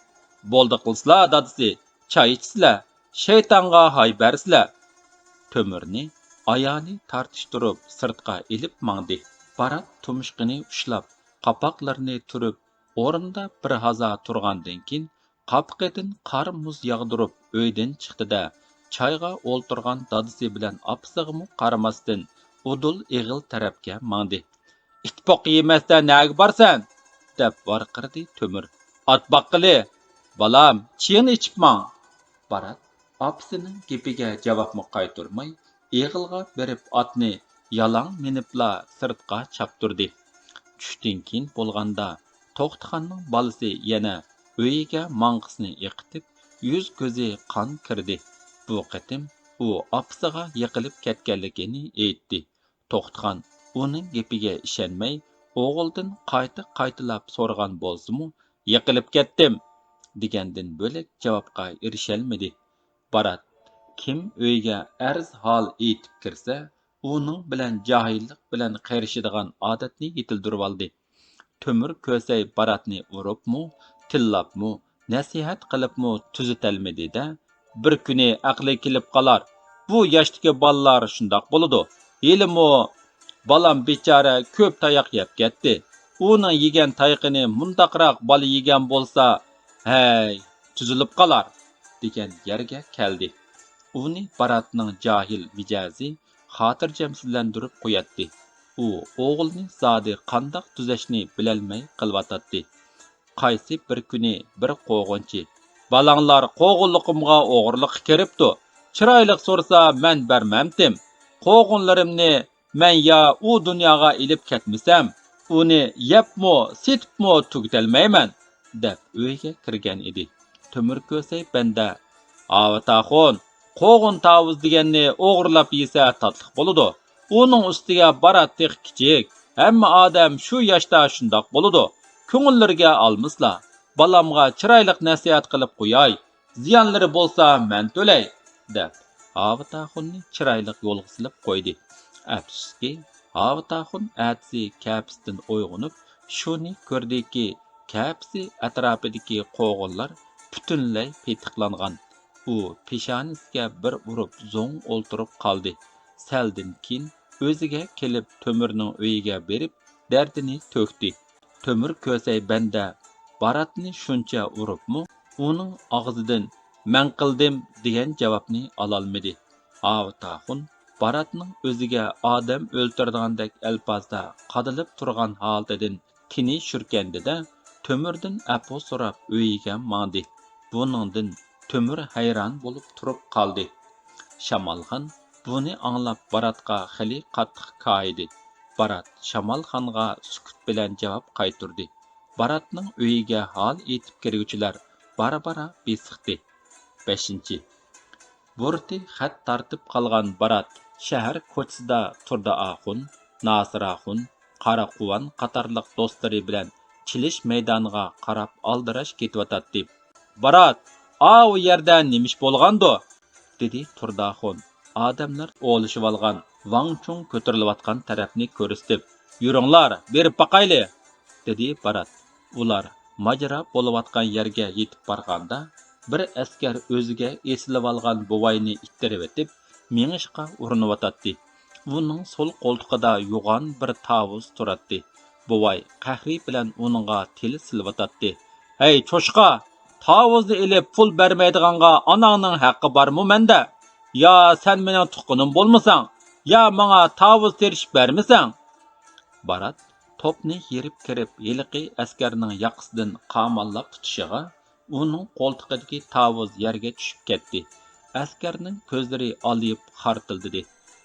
«بولدى قىلسىلا، دادىسى، چاي ئىچسىلە، شەيتانغا ھاي بەرسىلە.» تۆمۈرنى ئايالى تارتىشتۇرۇپ سىرتقا ئېلىپ ماڭدى. بارات تۇمشۇقىنى ئۇشلاپ، قاپاقلىرىنى تۈرۈپ، ئورنىدا بىر ھازا تۇرغاندىن كېيىن، قاپىقىدىن قار-مۇز ياغدۇرۇپ ئۆيدىن چىقتى-دە، چايغا ئولتۇرغان دادىسى بىلەن ئاپىسىغىمۇ قارىماستىن، ئۇدۇل ئېغىل تەرەپكە ماڭدى. «ئىت پوقى يېمەستە نەگە بارسەن؟» دەپ ۋارقىرىدى تۆمۈر. «ئات باققىلى.» «بالام، چېيىڭنى ئىچىپ ماڭ.» بارات ئاپىسىنىڭ گېپىگە جاۋابمۇ قايتۇرماي، ئېغىلغا بېرىپ ئاتنى يالاڭ مىنىپلا سىرتقا چاپتۇردى. چۈشتىن كېيىن بولغاندا، توختىخاننىڭ بالىسى يەنە ئۆيىگە ماڭقىسىنى ئېقىتىپ، يۈز-كۆزى قان كىردى. بۇ قېتىم ئۇ ئاپىسىغا يىقىلىپ كەتكەنلىكىنى ئېيتتى. توختىخان ئۇنىڭ گېپىگە ئىشەنمەي، ئوغلىدىن قايتا-قايتىلاپ سورىغان بولسىمۇ، «يىقىلىپ كەتتىم» دېگەندىن بۆلەك جاۋابقا ئېرىشەلمىدى. بارات كىم ئۆيىگە ئەرز-ھال ئېيتىپ كىرسە، ئۇنىڭ بىلەن جاھىللىق بىلەن قېرىشىدىغان ئادەتنى يېتىلدۈرۈۋالدى. تۆمۈر كۆسەي باراتنى ئۇرۇپمۇ، تىللاپمۇ، نەسىھەت قىلىپمۇ تۈزىتەلمىدى-دە، بىر كۈنى ئەقلى كېلىپ قالار. بۇ ياشتىكى بالىلار شۇنداق بولىدۇ. ھېلىمۇ بالام بىچارە كۆپ تاياق يەپ كەتتى. ئۇنىڭ يېگەن تايىقىنى مۇنداقراق بالا يېگەن بولسا، ھەي، تۈزۈلۈپ قالار، دېگەن يەرگە كەلدى. ئۇنى باراتنىڭ جاھىل مىجەزى خاتىرجەمسىزلەندۈرۈپ قوياتتى. ئۇ ئوغلىنى زادى قانداق تۈزەشنى بىلەلمەي قېلىۋاتاتتى. قايسى بىر كۈنى بىر قوغۇنچى، «بالاڭلار قوغۇنلۇقۇمغا ئوغرىلىققا كىرىپتۇ. چىرايلىق سورىسا، مەن بەرمەمتىم. قوغۇنلىرىمنى مەن يا ئۇ دۇنياغا ئېلىپ كەتمىسەم، ئۇنى يەپمۇ، سېتىپمۇ تۈگىتەلمەيمەن» دەپ ئۆيگە كىرگەن ئىدى. تۆمۈر كۆسەي بەندە، «ئاۋات ئاخۇن، قوغۇن تاۋۇز دېگەننى ئوغرىلاپ يېسە تاتلىق بولىدۇ. ئۇنىڭ ئۈستىگە بارات تېخى كىچىك. ھەممە ئادەم شۇ ياشتا شۇنداق بولىدۇ. كۆڭۈللىرىگە ئالمىسىلا. بالامغا چىرايلىق نەسىھەت قىلىپ قوياي. زىيانلىرى بولسا مەن تۆلەي» دەپ، ئاۋات ئاخۇننى چىرايلىق يولغا سېلىپ قويدى. ئەپسۇسكى، ئاۋات ئاخۇن ئەتىسى كەپىسىدىن ئويغىنىپ، شۇنى كۆردىكى، كەپىسى ئەتراپىدىكى قوغۇنلار پۈتۈنلەي پېتىقلانغان. ئۇ پېشانىسىگە بىر ئۇرۇپ زوڭ ئولتۇرۇپ قالدى. سەلدىن كېيىن ئۆزىگە كېلىپ، تۆمۈرنىڭ ئۆيىگە بېرىپ، دەردىنى تۆكتى. تۆمۈر كۆسەي بەندە باراتنى شۇنچە ئۇرۇپمۇ، ئۇنىڭ ئاغزىدىن «مەن قىلدىم» دېگەن جاۋابنى ئالالمىدى. ئاۋات ئاخۇن باراتنىڭ ئۆزىگە ئادەم ئۆلتۈرىدىغاندەك ئەلپازدا قادىلىپ تۇرغان ھالىتىدىن تېنى شۈركەندى-دە، تۆمۈردىن ئەپۇ سوراپ ئۆيىگە ماڭدى. بۇنىڭدىن تۆمۈر ھەيران بولۇپ تۇرۇپ قالدى. شامالخان بۇنى ئاڭلاپ باراتقا خېلى قاتتىق كايىدى. بارات شامالخانغا سۈكۈت بىلەن جاۋاب قايتۇردى. باراتنىڭ ئۆيىگە ھال ئېيتىپ كىرگۈچىلەر بارا-بارا بېسىقتى. بەشىنچى. بۇرۇتى خەت تارتىپ قالغان بارات شەھەر كوچىسىدا تۇردى ئاخۇن، ناسىر ئاخۇن، قارا قۇۋان قاتارلىق دوستلىرى بىلەن چېلىش مەيدانىغا قاراپ ئالدىراش كېتىۋاتاتتى. «بارات، ئاۋۇ يەردە نېمە ئىش بولغاندۇ؟» دېدى تۇردى ئاخۇن ئادەملەر ئولىشىۋالغان ۋاڭ چۇڭ كۆتۈرۈلۈۋاتقان تەرەپنى كۆرسىتىپ. «يۈرۈڭلار، بېرىپ باقايلى!» دېدى بارات. ئۇلار ماجىرا بولۇۋاتقان يەرگە يېتىپ بارغاندا، بىر ئەسكەر ئۆزىگە ئېسىلىۋالغان بوۋاينى ئىتتىرىۋېتىپ، مېڭىشقا ئۇرۇنۇۋاتاتتى. ئۇنىڭ سول قولتۇقىدا يوغان بىر تاۋۇز تۇراتتى. بوۋاي قەھرى بىلەن ئۇنىڭغا تىل سېلىۋاتاتتى. «ھەي، چوشقا! تاۋۇزنى ئېلىپ پۇل بەرمەيدىغانغا ئاناڭنىڭ ھەققى بارمۇ مەندە؟ يا سەن مېنىڭ تۇغقىنىم بولمىساڭ، يا ماڭا تاۋۇز تېرىشىپ بەرمىسەڭ!» بارات توپنى يېرىپ كىرىپ، ھېلىقى ئەسكەرنىڭ ياقىسىدىن قاماللاپ تۇتۇشىغا، ئۇنىڭ قولتۇقىدىكى تاۋۇز يەرگە چۈشۈپ كەتتى. ئەسكەرنىڭ كۆزلىرى ئالىيىپ خارتىلدىدى.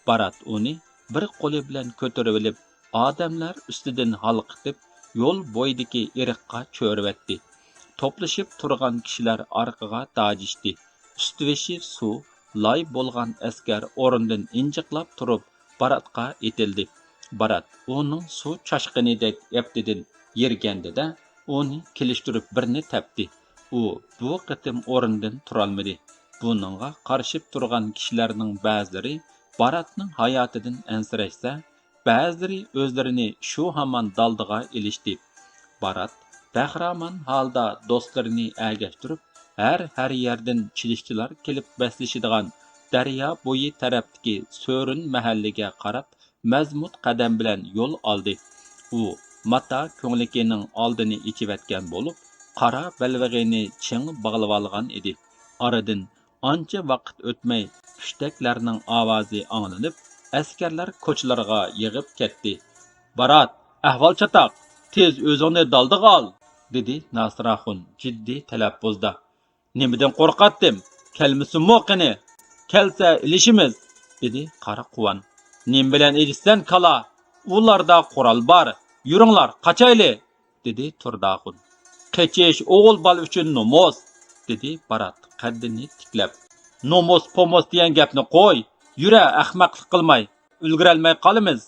بارات ئۇنى بىر قولى بىلەن كۆتۈرۈۋېلىپ، ئادەملەر ئۈستىدىن ھالقىتىپ، يول بويىدىكى ئېرىققا چۆرۈۋەتتى. توپلىشىپ تۇرغان كىشىلەر ئارقىغا داجىشتى. ئۈستى-بېشى سۇ، لاي بولغان ئەسكەر ئورنىدىن ئىنجىقلاپ تۇرۇپ، باراتقا ئېتىلدى. بارات ئۇنىڭ سۇ چاشقىنىدەك ئەپتىدىن يىرگەندى-دە، ئۇنى كېلىشتۈرۈپ بىرنى تەپتى. ئۇ بۇ قېتىم ئورنىدىن تۇرالمىدى. بۇنىڭغا قارىشىپ تۇرغان كىشىلەرنىڭ بەزىلىرى باراتنىڭ ھاياتىدىن ئەنسىرەشسە، بەزىلىرى ئۆزلىرىنى شۇ ھامان دالدىغا ئېلىشتى. بارات بەخىرامان ھالدا دوستلىرىنى ئەگەشتۈرۈپ، ھەر، ھەر يەردىن چېلىشچىلار كېلىپ بەسلىشىدىغان دەريا بويى تەرەپتىكى سۆرۈن مەھەللىگە قاراپ مەزمۇت قەدەم بىلەن يول ئالدى. ئۇ ماتا كۆڭلىكىنىڭ ئالدىنى ئېچىۋەتكەن بولۇپ، قارا بەلبېغىنى چىڭ باغلىۋالغان ئىدى. ئارىدىن ئانچە ۋاقىت ئۆتمەي، پۈشتەكلەرنىڭ ئاۋازى ئاڭلىنىپ، ئەسكەرلەر كوچىلارغا يىغىپ كەتتى. «بارات، ئەھۋال چاتاق، تېز ئۆزۈڭنى دالدىغا ئال!» دېدى ناسىر ئاخۇن جىددىي تەلەپپۇزدا. «نېمىدىن قورقاتتىم؟ كەلمىسۇنمۇ قېنى؟ كەلسە ئېلىشىمىز!» دېدى قارا قۇۋان. «نېمە بىلەن ئېلىشىسەن، كالا؟ ئۇلاردا قورال بار. يۈرۈڭلار، قاچايلى!» دېدى تۇرداخۇن. «قېچىش ئوغۇل بالا ئۈچۈن نومۇس!» دېدى بارات قەددىنى تىكلەپ. «نومۇس پومۇس دېگەن گەپنى قوي! يۈرە، ئەخمەقلىق قىلماي، ئۈلگۈرەلمەي قالىمىز!»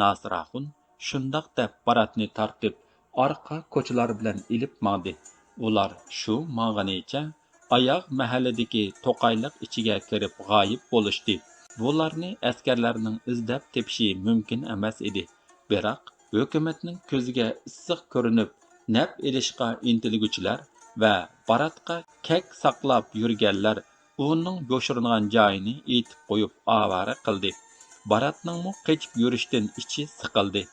ناسىر ئاخۇن شۇنداق دەپ باراتنى تارتىپ، ئارقا كوچىلار بىلەن ئېلىپ ماڭدى. ئۇلار شۇ ماڭغىنىچە ئاياغ مەھەللىدىكى توقايلىق ئىچىگە كىرىپ غايىب بولۇشتى. بۇلارنى ئەسكەرلەرنىڭ ئىزدەپ تېپىشى مۇمكىن ئەمەس ئىدى. بىراق، ھۆكۈمەتنىڭ كۆزىگە ئىسسىق كۆرۈنۈپ، نەپ ئېلىشقا ئىنتىلگۈچىلەر ۋە باراتقا كەك ساقلاپ يۈرگەنلەر ئۇنىڭ يوشۇرۇنغان جايىنى ئېيتىپ قويۇپ ئاۋارە قىلدى. باراتنىڭمۇ قېچىپ يۈرۈشتىن ئىچى سىقىلدى.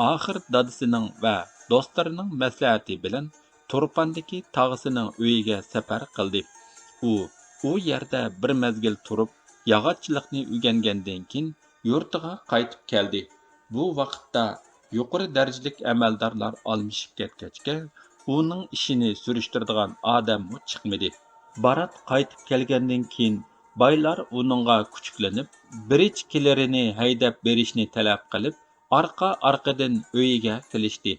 ئاخىر دادىسىنىڭ ۋە دوستلىرىنىڭ مەسلىھەتى بىلەن تۇرپاندىكى تاغىسىنىڭ ئۆيىگە سەپەر قىلدى. ئۇ، ئۇ يەردە بىر مەزگىل تۇرۇپ، ياغاچچىلىقنى ئۆگەنگەندىن كېيىن، يۇرتىغا قايتىپ كەلدى. بۇ ۋاقىتتا يۇقىرى دەرىجىلىك ئەمەلدارلار ئالمىشىپ كەتكەچكە، ئۇنىڭ ئىشىنى سۈرۈشتۈرىدىغان ئادەممۇ چىقمىدى. بارات قايتىپ كەلگەندىن كېيىن، بايلار ئۇنىڭغا كۈچۈكلىنىپ، بىرىچكىلىرىنى ھەيدەپ بېرىشنى تەلەپ قىلىپ، ئارقا-ئارقىدىن ئۆيىگە كېلىشتى.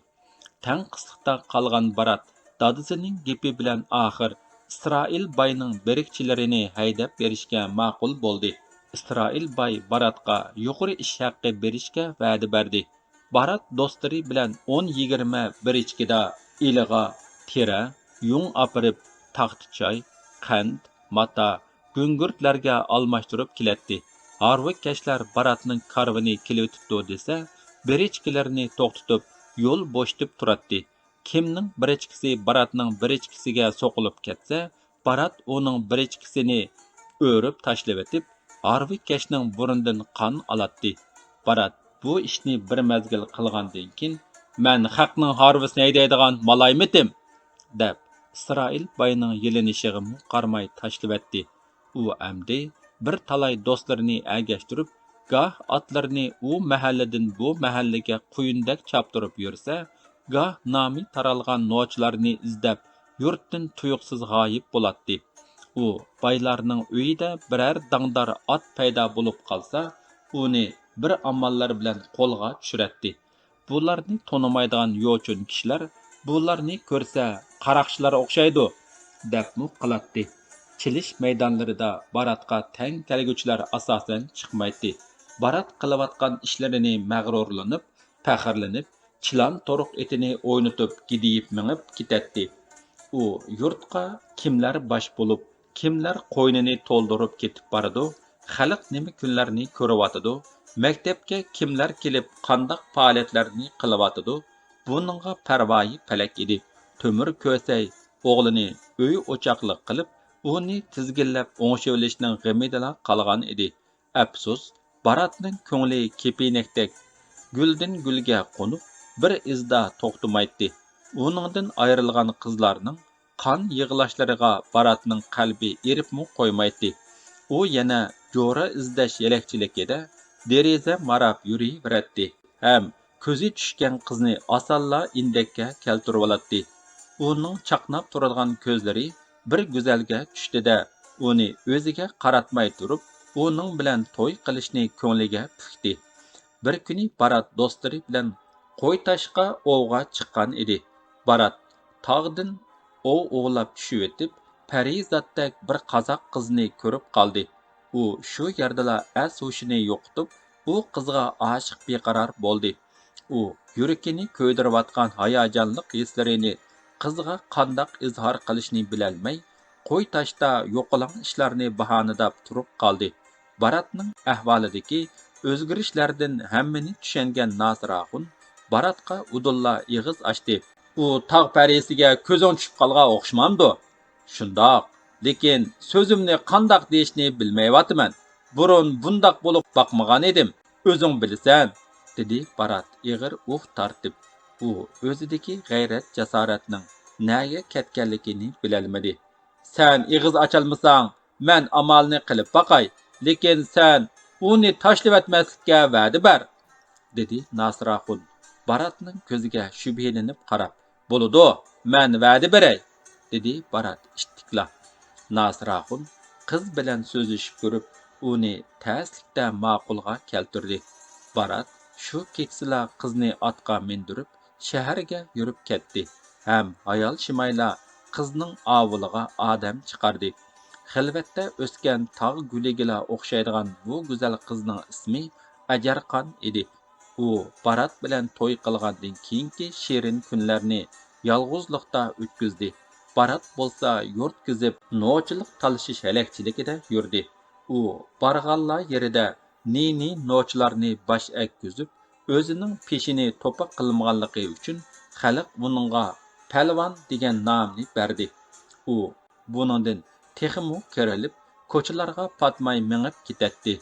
تەڭ قىسلىقتا قالغان بارات دادىسىنىڭ گېپى بىلەن ئاخىر ئىسرائىل باينىڭ بېرىكچىلىرىنى ھەيدەپ بېرىشكە ماقۇل بولدى. ئىسرائىل باي باراتقا يۇقىرى ئىش ھەققى بېرىشكە ۋەدە بەردى. بارات دوستلىرى بىلەن ئون يىگىرمە بىرىچكىدا ئىلىغا تېرە، يۇڭ ئاپىرىپ، تاختا چاي، قەنت، ماتا، گۈڭگۈرتلەرگە ئالماشتۇرۇپ كېلەتتى. ھارۋىكەشلەر باراتنىڭ كارۋىنى كېلىۋېتىپتۇ دېسە، بىرىچكىلىرىنى توختىتىپ، يول بوشىتىپ تۇراتتى. كىمنىڭ بىرىچكىسى باراتنىڭ بىرىچكىسىگە سوقۇلۇپ كەتسە، بارات ئۇنىڭ بىرىچكىسىنى ئۆرۈپ تاشلىۋېتىپ، ھارۋىكەشنىڭ بۇرنىدىن قان ئالاتتى. بارات بۇ ئىشنى بىر مەزگىل قىلغاندىن كېيىن، «مەن خەقنىڭ ھارۋىسىنى ھەيدەيدىغان مالايمىتىم!» دەپ، ئىسرائىل باينىڭ يېلىنىشىغىمۇ قارىماي تاشلىۋەتتى. ئۇ ئەمدى بىر تالاي دوستلىرىنى ئەگەشتۈرۈپ، گاھ ئاتلىرىنى ئۇ مەھەللىدىن بۇ مەھەللىگە قۇيۇندەك چاپتۇرۇپ يۈرسە، گاھ نامى تارالغان نوچىلارنى ئىزدەپ، يۇرتتىن تۇيۇقسىز غايىب بولاتتى. ئۇ بايلارنىڭ ئۆيىدە بىرەر داڭدار ئات پەيدا بولۇپ قالسا، ئۇنى بىر ئاماللار بىلەن قولغا چۈشۈرەتتى. بۇلارنى تونۇمايدىغان يوچۇن كىشىلەر بۇلارنى كۆرسە، «قاراقچىلار ئوخشايدۇ» دەپمۇ قالاتتى. چېلىش مەيدانلىرىدا باراتقا تەڭ كەلگۈچىلەر ئاساسەن چىقمايتتى. بارات قىلىۋاتقان ئىشلىرىنى مەغرۇرلىنىپ، پەخىرلىنىپ، چىلان تورۇق ئېتىنى ئوينىتىپ، گىدىيىپ مېڭىپ كېتەتتى. ئۇ يۇرتقا كىملەر باش بولۇپ، كىملەر قوينىنى تولدۇرۇپ كېتىپ بارىدۇ، خەلق نېمە كۈنلەرنى كۆرۈۋاتىدۇ، مەكتەپكە كىملەر كېلىپ قانداق پائالىيەتلەرنى قىلىۋاتىدۇ، بۇنىڭغا پەرۋايى پەلەك ئىدى. تۆمۈر كۆسەي ئوغلىنى ئۆي ئوچاقلىق قىلىپ، ئۇنى تىزگىنلەپ ئوڭشىۋېلىشنىڭ غېمىدىلا قالغان ئىدى. ئەپسۇس، باراتنىڭ كۆڭلى كېپىنەكتەك گۈلدىن گۈلگە قونۇپ، بىر ئىزدا توختىمايتتى. ئۇنىڭدىن ئايرىلغان قىزلارنىڭ قان يىغلاشلىرىغا باراتنىڭ قەلبى ئېرىپمۇ قويمايتتى. ئۇ يەنە جورا ئىزدەش يېلەكچىلىكىدە دېرىزە ماراپ يۈرۈۋېرەتتى ھەم كۆزى چۈشكەن قىزنى ئاسانلا ئىندەككە كەلتۈرۈۋالاتتى. ئۇنىڭ چاقناپ تۇرىدىغان كۆزلىرى بىر گۈزەلگە چۈشتى-دە، ئۇنى ئۆزىگە قاراتماي تۇرۇپ، ئۇنىڭ بىلەن توي قىلىشنى كۆڭلىگە پۈكتى. بىر كۈنى بارات دوستلىرى بىلەن قويتاشقا ئوۋغا چىققان ئىدى. بارات تاغدىن ئوۋ ئوۋلاپ چۈشۈۋېتىپ، پەرىزاتتەك بىر قازاق قىزنى كۆرۈپ قالدى. ئۇ شۇ يەردىلا ئەس-ھوشىنى يوقىتىپ، ئۇ قىزغا ئاشىق بىقارار بولدى. ئۇ يۈرىكىنى كۆيدۈرۈۋاتقان ھاياجانلىق ھېسلىرىنى قىزغا قانداق ئىزھار قىلىشنى بىلەلمەي، قويتاشتا يوقىلاڭ ئىشلارنى باھانىداپ تۇرۇپ قالدى. باراتنىڭ ئەھۋالىدىكى ئۆزگىرىشلەردىن ھەممىنى چۈشەنگەن ناسىر ئاخۇن باراتقا ئۇدۇللا ئېغىز ئاچتى. «ئۇ تاغ پەرىسىگە كۆزۈڭ چۈشۈپ قالغان ئوخشىمامدۇ؟ شۇنداق، لېكىن سۆزۈمنى قانداق دېيىشنى بىلمەيۋاتىمەن. بۇرۇن بۇنداق بولۇپ باقمىغان ئىدىم، ئۆزۈڭ بىلىسەن»، دېدى بارات ئېغىر ئۇھ تارتىپ. ئۇ ئۆزىدىكى غەيرەت-جاسارەتنىڭ نەگە كەتكەنلىكىنى بىلەلمىدى. «سەن ئېغىز ئاچالمىساڭ، مەن ئامالنى قىلىپ باقاي، لېكىن سەن ئۇنى تاشلىۋەتمەسلىككە ۋەدە بەر»، دېدى ناسىر ئاخۇن باراتنىڭ كۆزىگە شۈبھىلىنىپ قاراپ. «بولىدۇ، مەن ۋەدە بېرەي»، دېدى بارات ئىتتىكلا. ناسىر ئاخۇن قىز بىلەن سۆزلىشىپ كۆرۈپ، ئۇنى تەسلىكتە ماقۇلغا كەلتۈردى. بارات شۇ كېچىسىلا قىزنى ئاتقا مىندۈرۈپ، شەھەرگە يۈرۈپ كەتتى ھەم ھايال شىمايلا قىزنىڭ ئاۋۇلىغا ئادەم چىقاردى. خىلۋەتتە ئۆسكەن تاغ گۈلىگىلا ئوخشايدىغان بۇ گۈزەل قىزنىڭ ئىسمى ئەجەرخان ئىدى. ئۇ بارات بىلەن توي قىلغاندىن كېيىنكى شېرىن كۈنلەرنى يالغۇزلۇقتا ئۆتكۈزدى. بارات بولسا يۇرت كېزىپ، نوچىلىق تالىشىش ھەلەكچىلىكىدە يۈردى. ئۇ بارغانلا يېرىدە نى-نى نوچىلارنى باش ئەگكۈزۈپ، ئۆزىنىڭ پېشىنى توپا قىلمىغانلىقى ئۈچۈن خەلق ئۇنىڭغا پەلۋان دېگەن نامنى بەردى. ئۇ بۇنىڭدىن تېخىمۇ كېرىلىپ، كوچىلارغا پاتماي مېڭىپ كېتەتتى.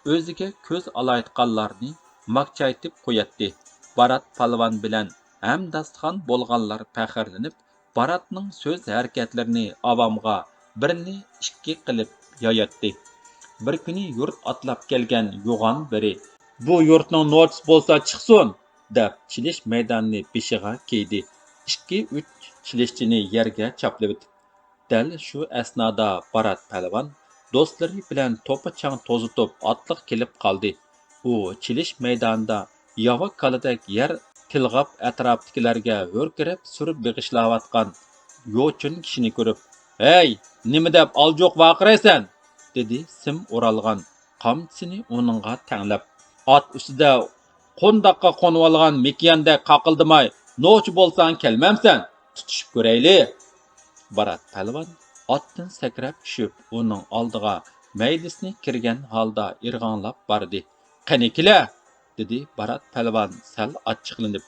ئۆزىگە كۆز ئالايتقانلارنى ماكچايتىپ قوياتتى. بارات پالۋان بىلەن ھەمداستىخان بولغانلار پەخىرلىنىپ، باراتنىڭ سۆز ھەرىكەتلىرىنى ئاۋامغا بىرنى ئىككى قىلىپ ياياتتى. بىر كۈنى يۇرت ئاتلاپ كەلگەن يوغان بىرى، «بۇ يۇرتنىڭ نوچىسى بولسا چىقسۇن!» دەپ، چېلىش مەيدانىنى بېشىغا كىيدى. ئىككى-ئۈچ چېلىشچىنى يەرگە چاپلىۋېتىپ، دەل شۇ ئەسنادا بارات پەلۋان دوستلىرى بىلەن توپا چاڭ توزۇتۇپ ئاتلىق كېلىپ قالدى. ئۇ چېلىش مەيدانىدا ياۋا كالىدەك يەر تىلغاپ، ئەتراپتىكىلەرگە ھۆركىرەپ سۈر بېغىشلاۋاتقان يوچۇن كىشىنى كۆرۈپ، «ھەي، نېمە دەپ ئالجوق ۋارقىرايسەن؟» دېدى سىم ئورالغان قامچىسىنى ئۇنىڭغا تەڭلەپ. «ئات ئۈستىدە قونداققا قونۇۋالغان مېكىياندەك قاقىلدىماي، نوچى بولساڭ كەلمەمسەن؟ تۇتۇشۇپ كۆرەيلى!» بارات پەلۋان ئاتتىن سەكرەپ چۈشۈپ، ئۇنىڭ ئالدىغا مەيدىسىنى كىرگەن ھالدا ئىرغاڭلاپ باردى. «قېنى كېلە!» دېدى بارات پەلۋان سەل ئاچچىقلىنىپ.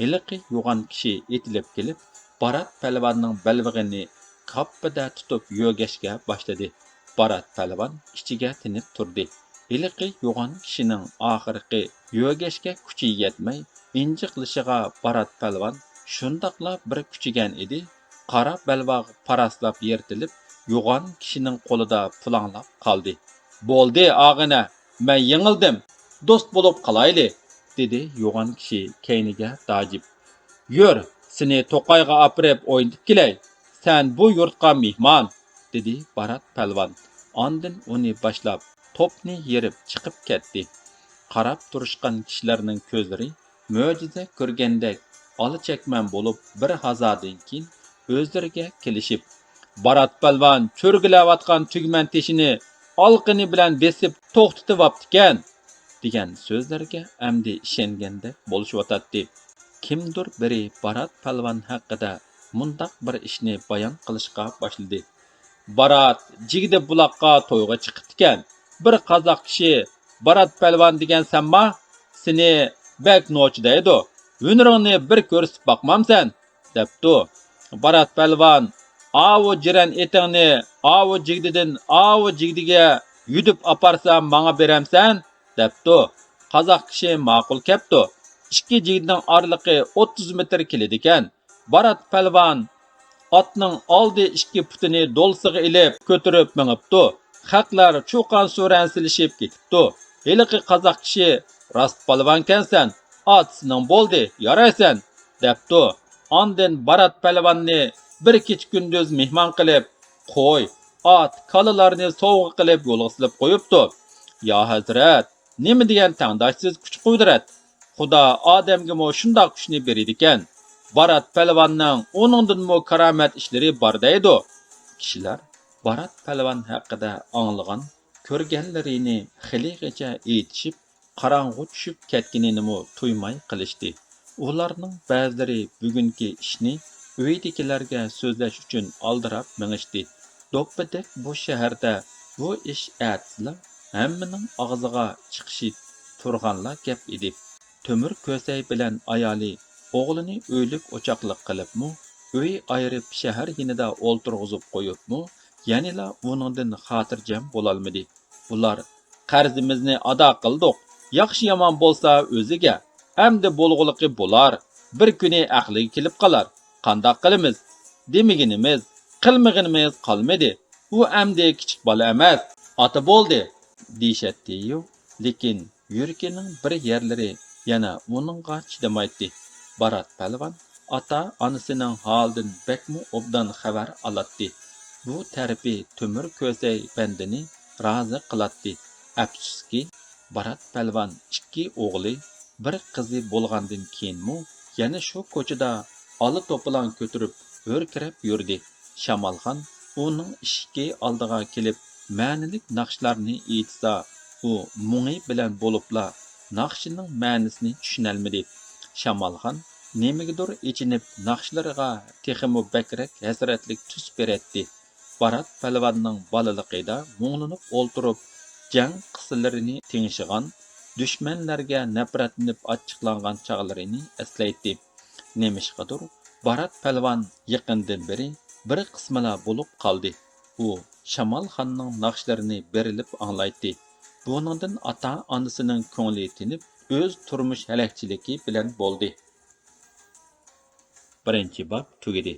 ھېلىقى يوغان كىشى ئېتىلىپ كېلىپ، بارات پەلۋاننىڭ بەلبېغىنى كاپپىدە تۇتۇپ يۆگەشكە باشلىدى. بارات پەلۋان ئىچىگە تىنىپ تۇردى. ھېلىقى يوغان كىشىنىڭ ئاخىرقى يۆگەشكە كۈچى يەتمەي، ئىنجىقلىشىغا بارات پەلۋان شۇنداقلا بىر كۈچىگەن ئىدى، قارا بەلباغ پاراسلاپ يىرتىلىپ، يوغان كىشىنىڭ قولىدا پۇلاڭلاپ قالدى. «بولدى، ئاغىنە، مەن يېڭىلدىم، دوست بولۇپ قالايلى!» دېدى يوغان كىشى كەينىگە داجىپ. «يۈر، سېنى توقايغا ئاپىرىپ ئوينىتىپ كېلەي، سەن بۇ يۇرتقا مېھمان!» دېدى بارات پەلۋان. ئاندىن ئۇنى باشلاپ، توپنى يېرىپ چىقىپ كەتتى. قاراپ تۇرۇشقان كىشىلەرنىڭ كۆزلىرى مۆجىزە كۆرگەندەك ئالا-چەكمەن بولۇپ، بىر ھازادىن كېيىن ئۆزلىرىگە كېلىشىپ، «بارات پەلۋان چۆرگىلەۋاتقان تۈگمەن تېشىنى ئالىقىنى بىلەن بېسىپ توختىتىۋاپتىكەن» دېگەن سۆزلەرگە ئەمدى ئىشەنگەندەك بولۇشۇۋاتاتتى. كىمدۇر بىرى بارات پەلۋان ھەققىدە مۇنداق بىر ئىشنى بايان قىلىشقا باشلىدى. «بارات جىگدە بۇلاققا تويغا چىقىپتىكەن. بىر قازاق كىشى، 'بارات پەلۋان دېگەنسەنما؟ سېنى بەك نوچى دەيدۇ. ھۈنىرىڭنى بىر كۆرسىتىپ باقمامسەن؟' دەپتۇ. بارات پەلۋان، 'ئاۋۇ جىرەن ئېتىڭنى ئاۋۇ جىگدىدىن ئاۋۇ جىگدىگە يۈدۈپ ئاپارسام ماڭا بېرەمسەن؟' دەپتۇ. قازاق كىشى ماقۇل كەپتۇ. ئىككى جىگدىنىڭ ئارىلىقى ئوتتۇز مېتىر كېلىدىكەن. بارات پەلۋان ئاتنىڭ ئالدى ئىككى پۇتىنى دولىسىغا ئېلىپ كۆتۈرۈپ مېڭىپتۇ. خەقلەر چۇقان-سۈرەن سېلىشىپ كېتىپتۇ. ھېلىقى قازاق كىشى، 'راست پالۋانكەنسەن، ئات سېنىڭ بولدى، يارايسەن!' دەپتۇ. ئاندىن بارات پەلۋاننى بىر كېچە-كۈندۈز مېھمان قىلىپ، قوي، ئات، كالىلارنى سوۋغا قىلىپ يولغا سېلىپ قويۇپتۇ. يا ھەزرەت، نېمە دېگەن تەڭداشسىز كۈچ-قۇدرەت! خۇدا ئادەمگىمۇ شۇنداق كۈچنى بېرىدىكەن. بارات پەلۋاننىڭ ئۇنىڭدىنمۇ كارامەت ئىشلىرى بار دەيدۇ. كىشىلەر بارات پەلۋان ھەققىدە ئاڭلىغان، كۆرگەنلىرىنى خېلىغىچە ئېيتىشىپ، قاراڭغۇ چۈشۈپ كەتكىنىنىمۇ تۇيماي قېلىشتى. ئۇلارنىڭ بەزىلىرى بۈگۈنكى ئىشنى ئۆيدىكىلەرگە سۆزلەش ئۈچۈن ئالدىراپ مېڭىشتى. دوپپىدەك بۇ شەھەردە بۇ ئىش ئەتىسىلا ھەممىنىڭ ئاغزىغا چىقىشى تۇرغانلا گەپ ئىدى. تۆمۈر كۆسەي بىلەن ئايالى ئوغلىنى ئۆيلۈك-ئوچاقلىق قىلىپمۇ، ئۆي ئايرىپ شەھەر يېنىدا ئولتۇرغۇزۇپ قويۇپمۇ، يەنىلا ئۇنىڭدىن خاتىرجەم بولالمىدى. ئۇلار، «قەرزىمىزنى ئادا قىلدۇق، ياخشى-يامان بولسا ئۆزىگە، ئەمدى بولغۇلۇقى بولار، بىر كۈنى ئەقلىگە كېلىپ قالار، قانداق قىلىمىز؟ دېمىگىنىمىز، قىلمىغىنىمىز قالمىدى، ئۇ ئەمدى كىچىك بالا ئەمەس، ئاتا بولدى» دېيىشەتتىيۇ. لېكىن يۈرىكىنىڭ بىر يەرلىرى يەنە ئۇنىڭغا چىدىمايتتى. بارات پەلۋان ئاتا-ئانىسىنىڭ ھالىدىن بەكمۇ ئوبدان خەۋەر ئالاتتى. بۇ تەرىپى تۆمۈر كۆسەي بەندىنى رازى قىلاتتى. ئەپسۇسكى، بارات پەلۋان ئىككى ئوغلى، بىر قىزى بولغاندىن كېيىنمۇ يەنە شۇ كوچىدا ئالا توپىلاڭ كۆتۈرۈپ ھۆركىرەپ يۈردى. شامالخان ئۇنىڭ ئىشىكى ئالدىغا كېلىپ مەنىلىك ناخشىلارنى ئېيتسا، ئۇ مۇڭى بىلەن بولۇپلا ناخشىنىڭ مەنىسىنى چۈشىنەلمىدى. شامالخان نېمىگىدۇر ئېچىنىپ ناخشىلىرىغا تېخىمۇ بەكرەك ھەسرەتلىك تۈس بېرەتتى. بارات پەلۋاننىڭ بالىلىقىدا مۇڭلىنىپ ئولتۇرۇپ جەڭ قىسسىلىرىنى تىڭشىغان، دۈشمەنلەرگە نەپرەتلىنىپ ئاچچىقلانغان چاغلىرىنى ئەسلەيتتى. نېمىشقىدۇر بارات پەلۋان يېقىندىن بېرى بىر قىسمىلا بولۇپ قالدى. ئۇ شامالخاننىڭ ناخشىلىرىنى بېرىلىپ ئاڭلايتتى. بۇنىڭدىن ئاتا-ئانىسىنىڭ كۆڭلى تىنىپ، ئۆز تۇرمۇش ھەلەكچىلىكى بىلەن بولدى. بىرىنچى باب تۈگىدى.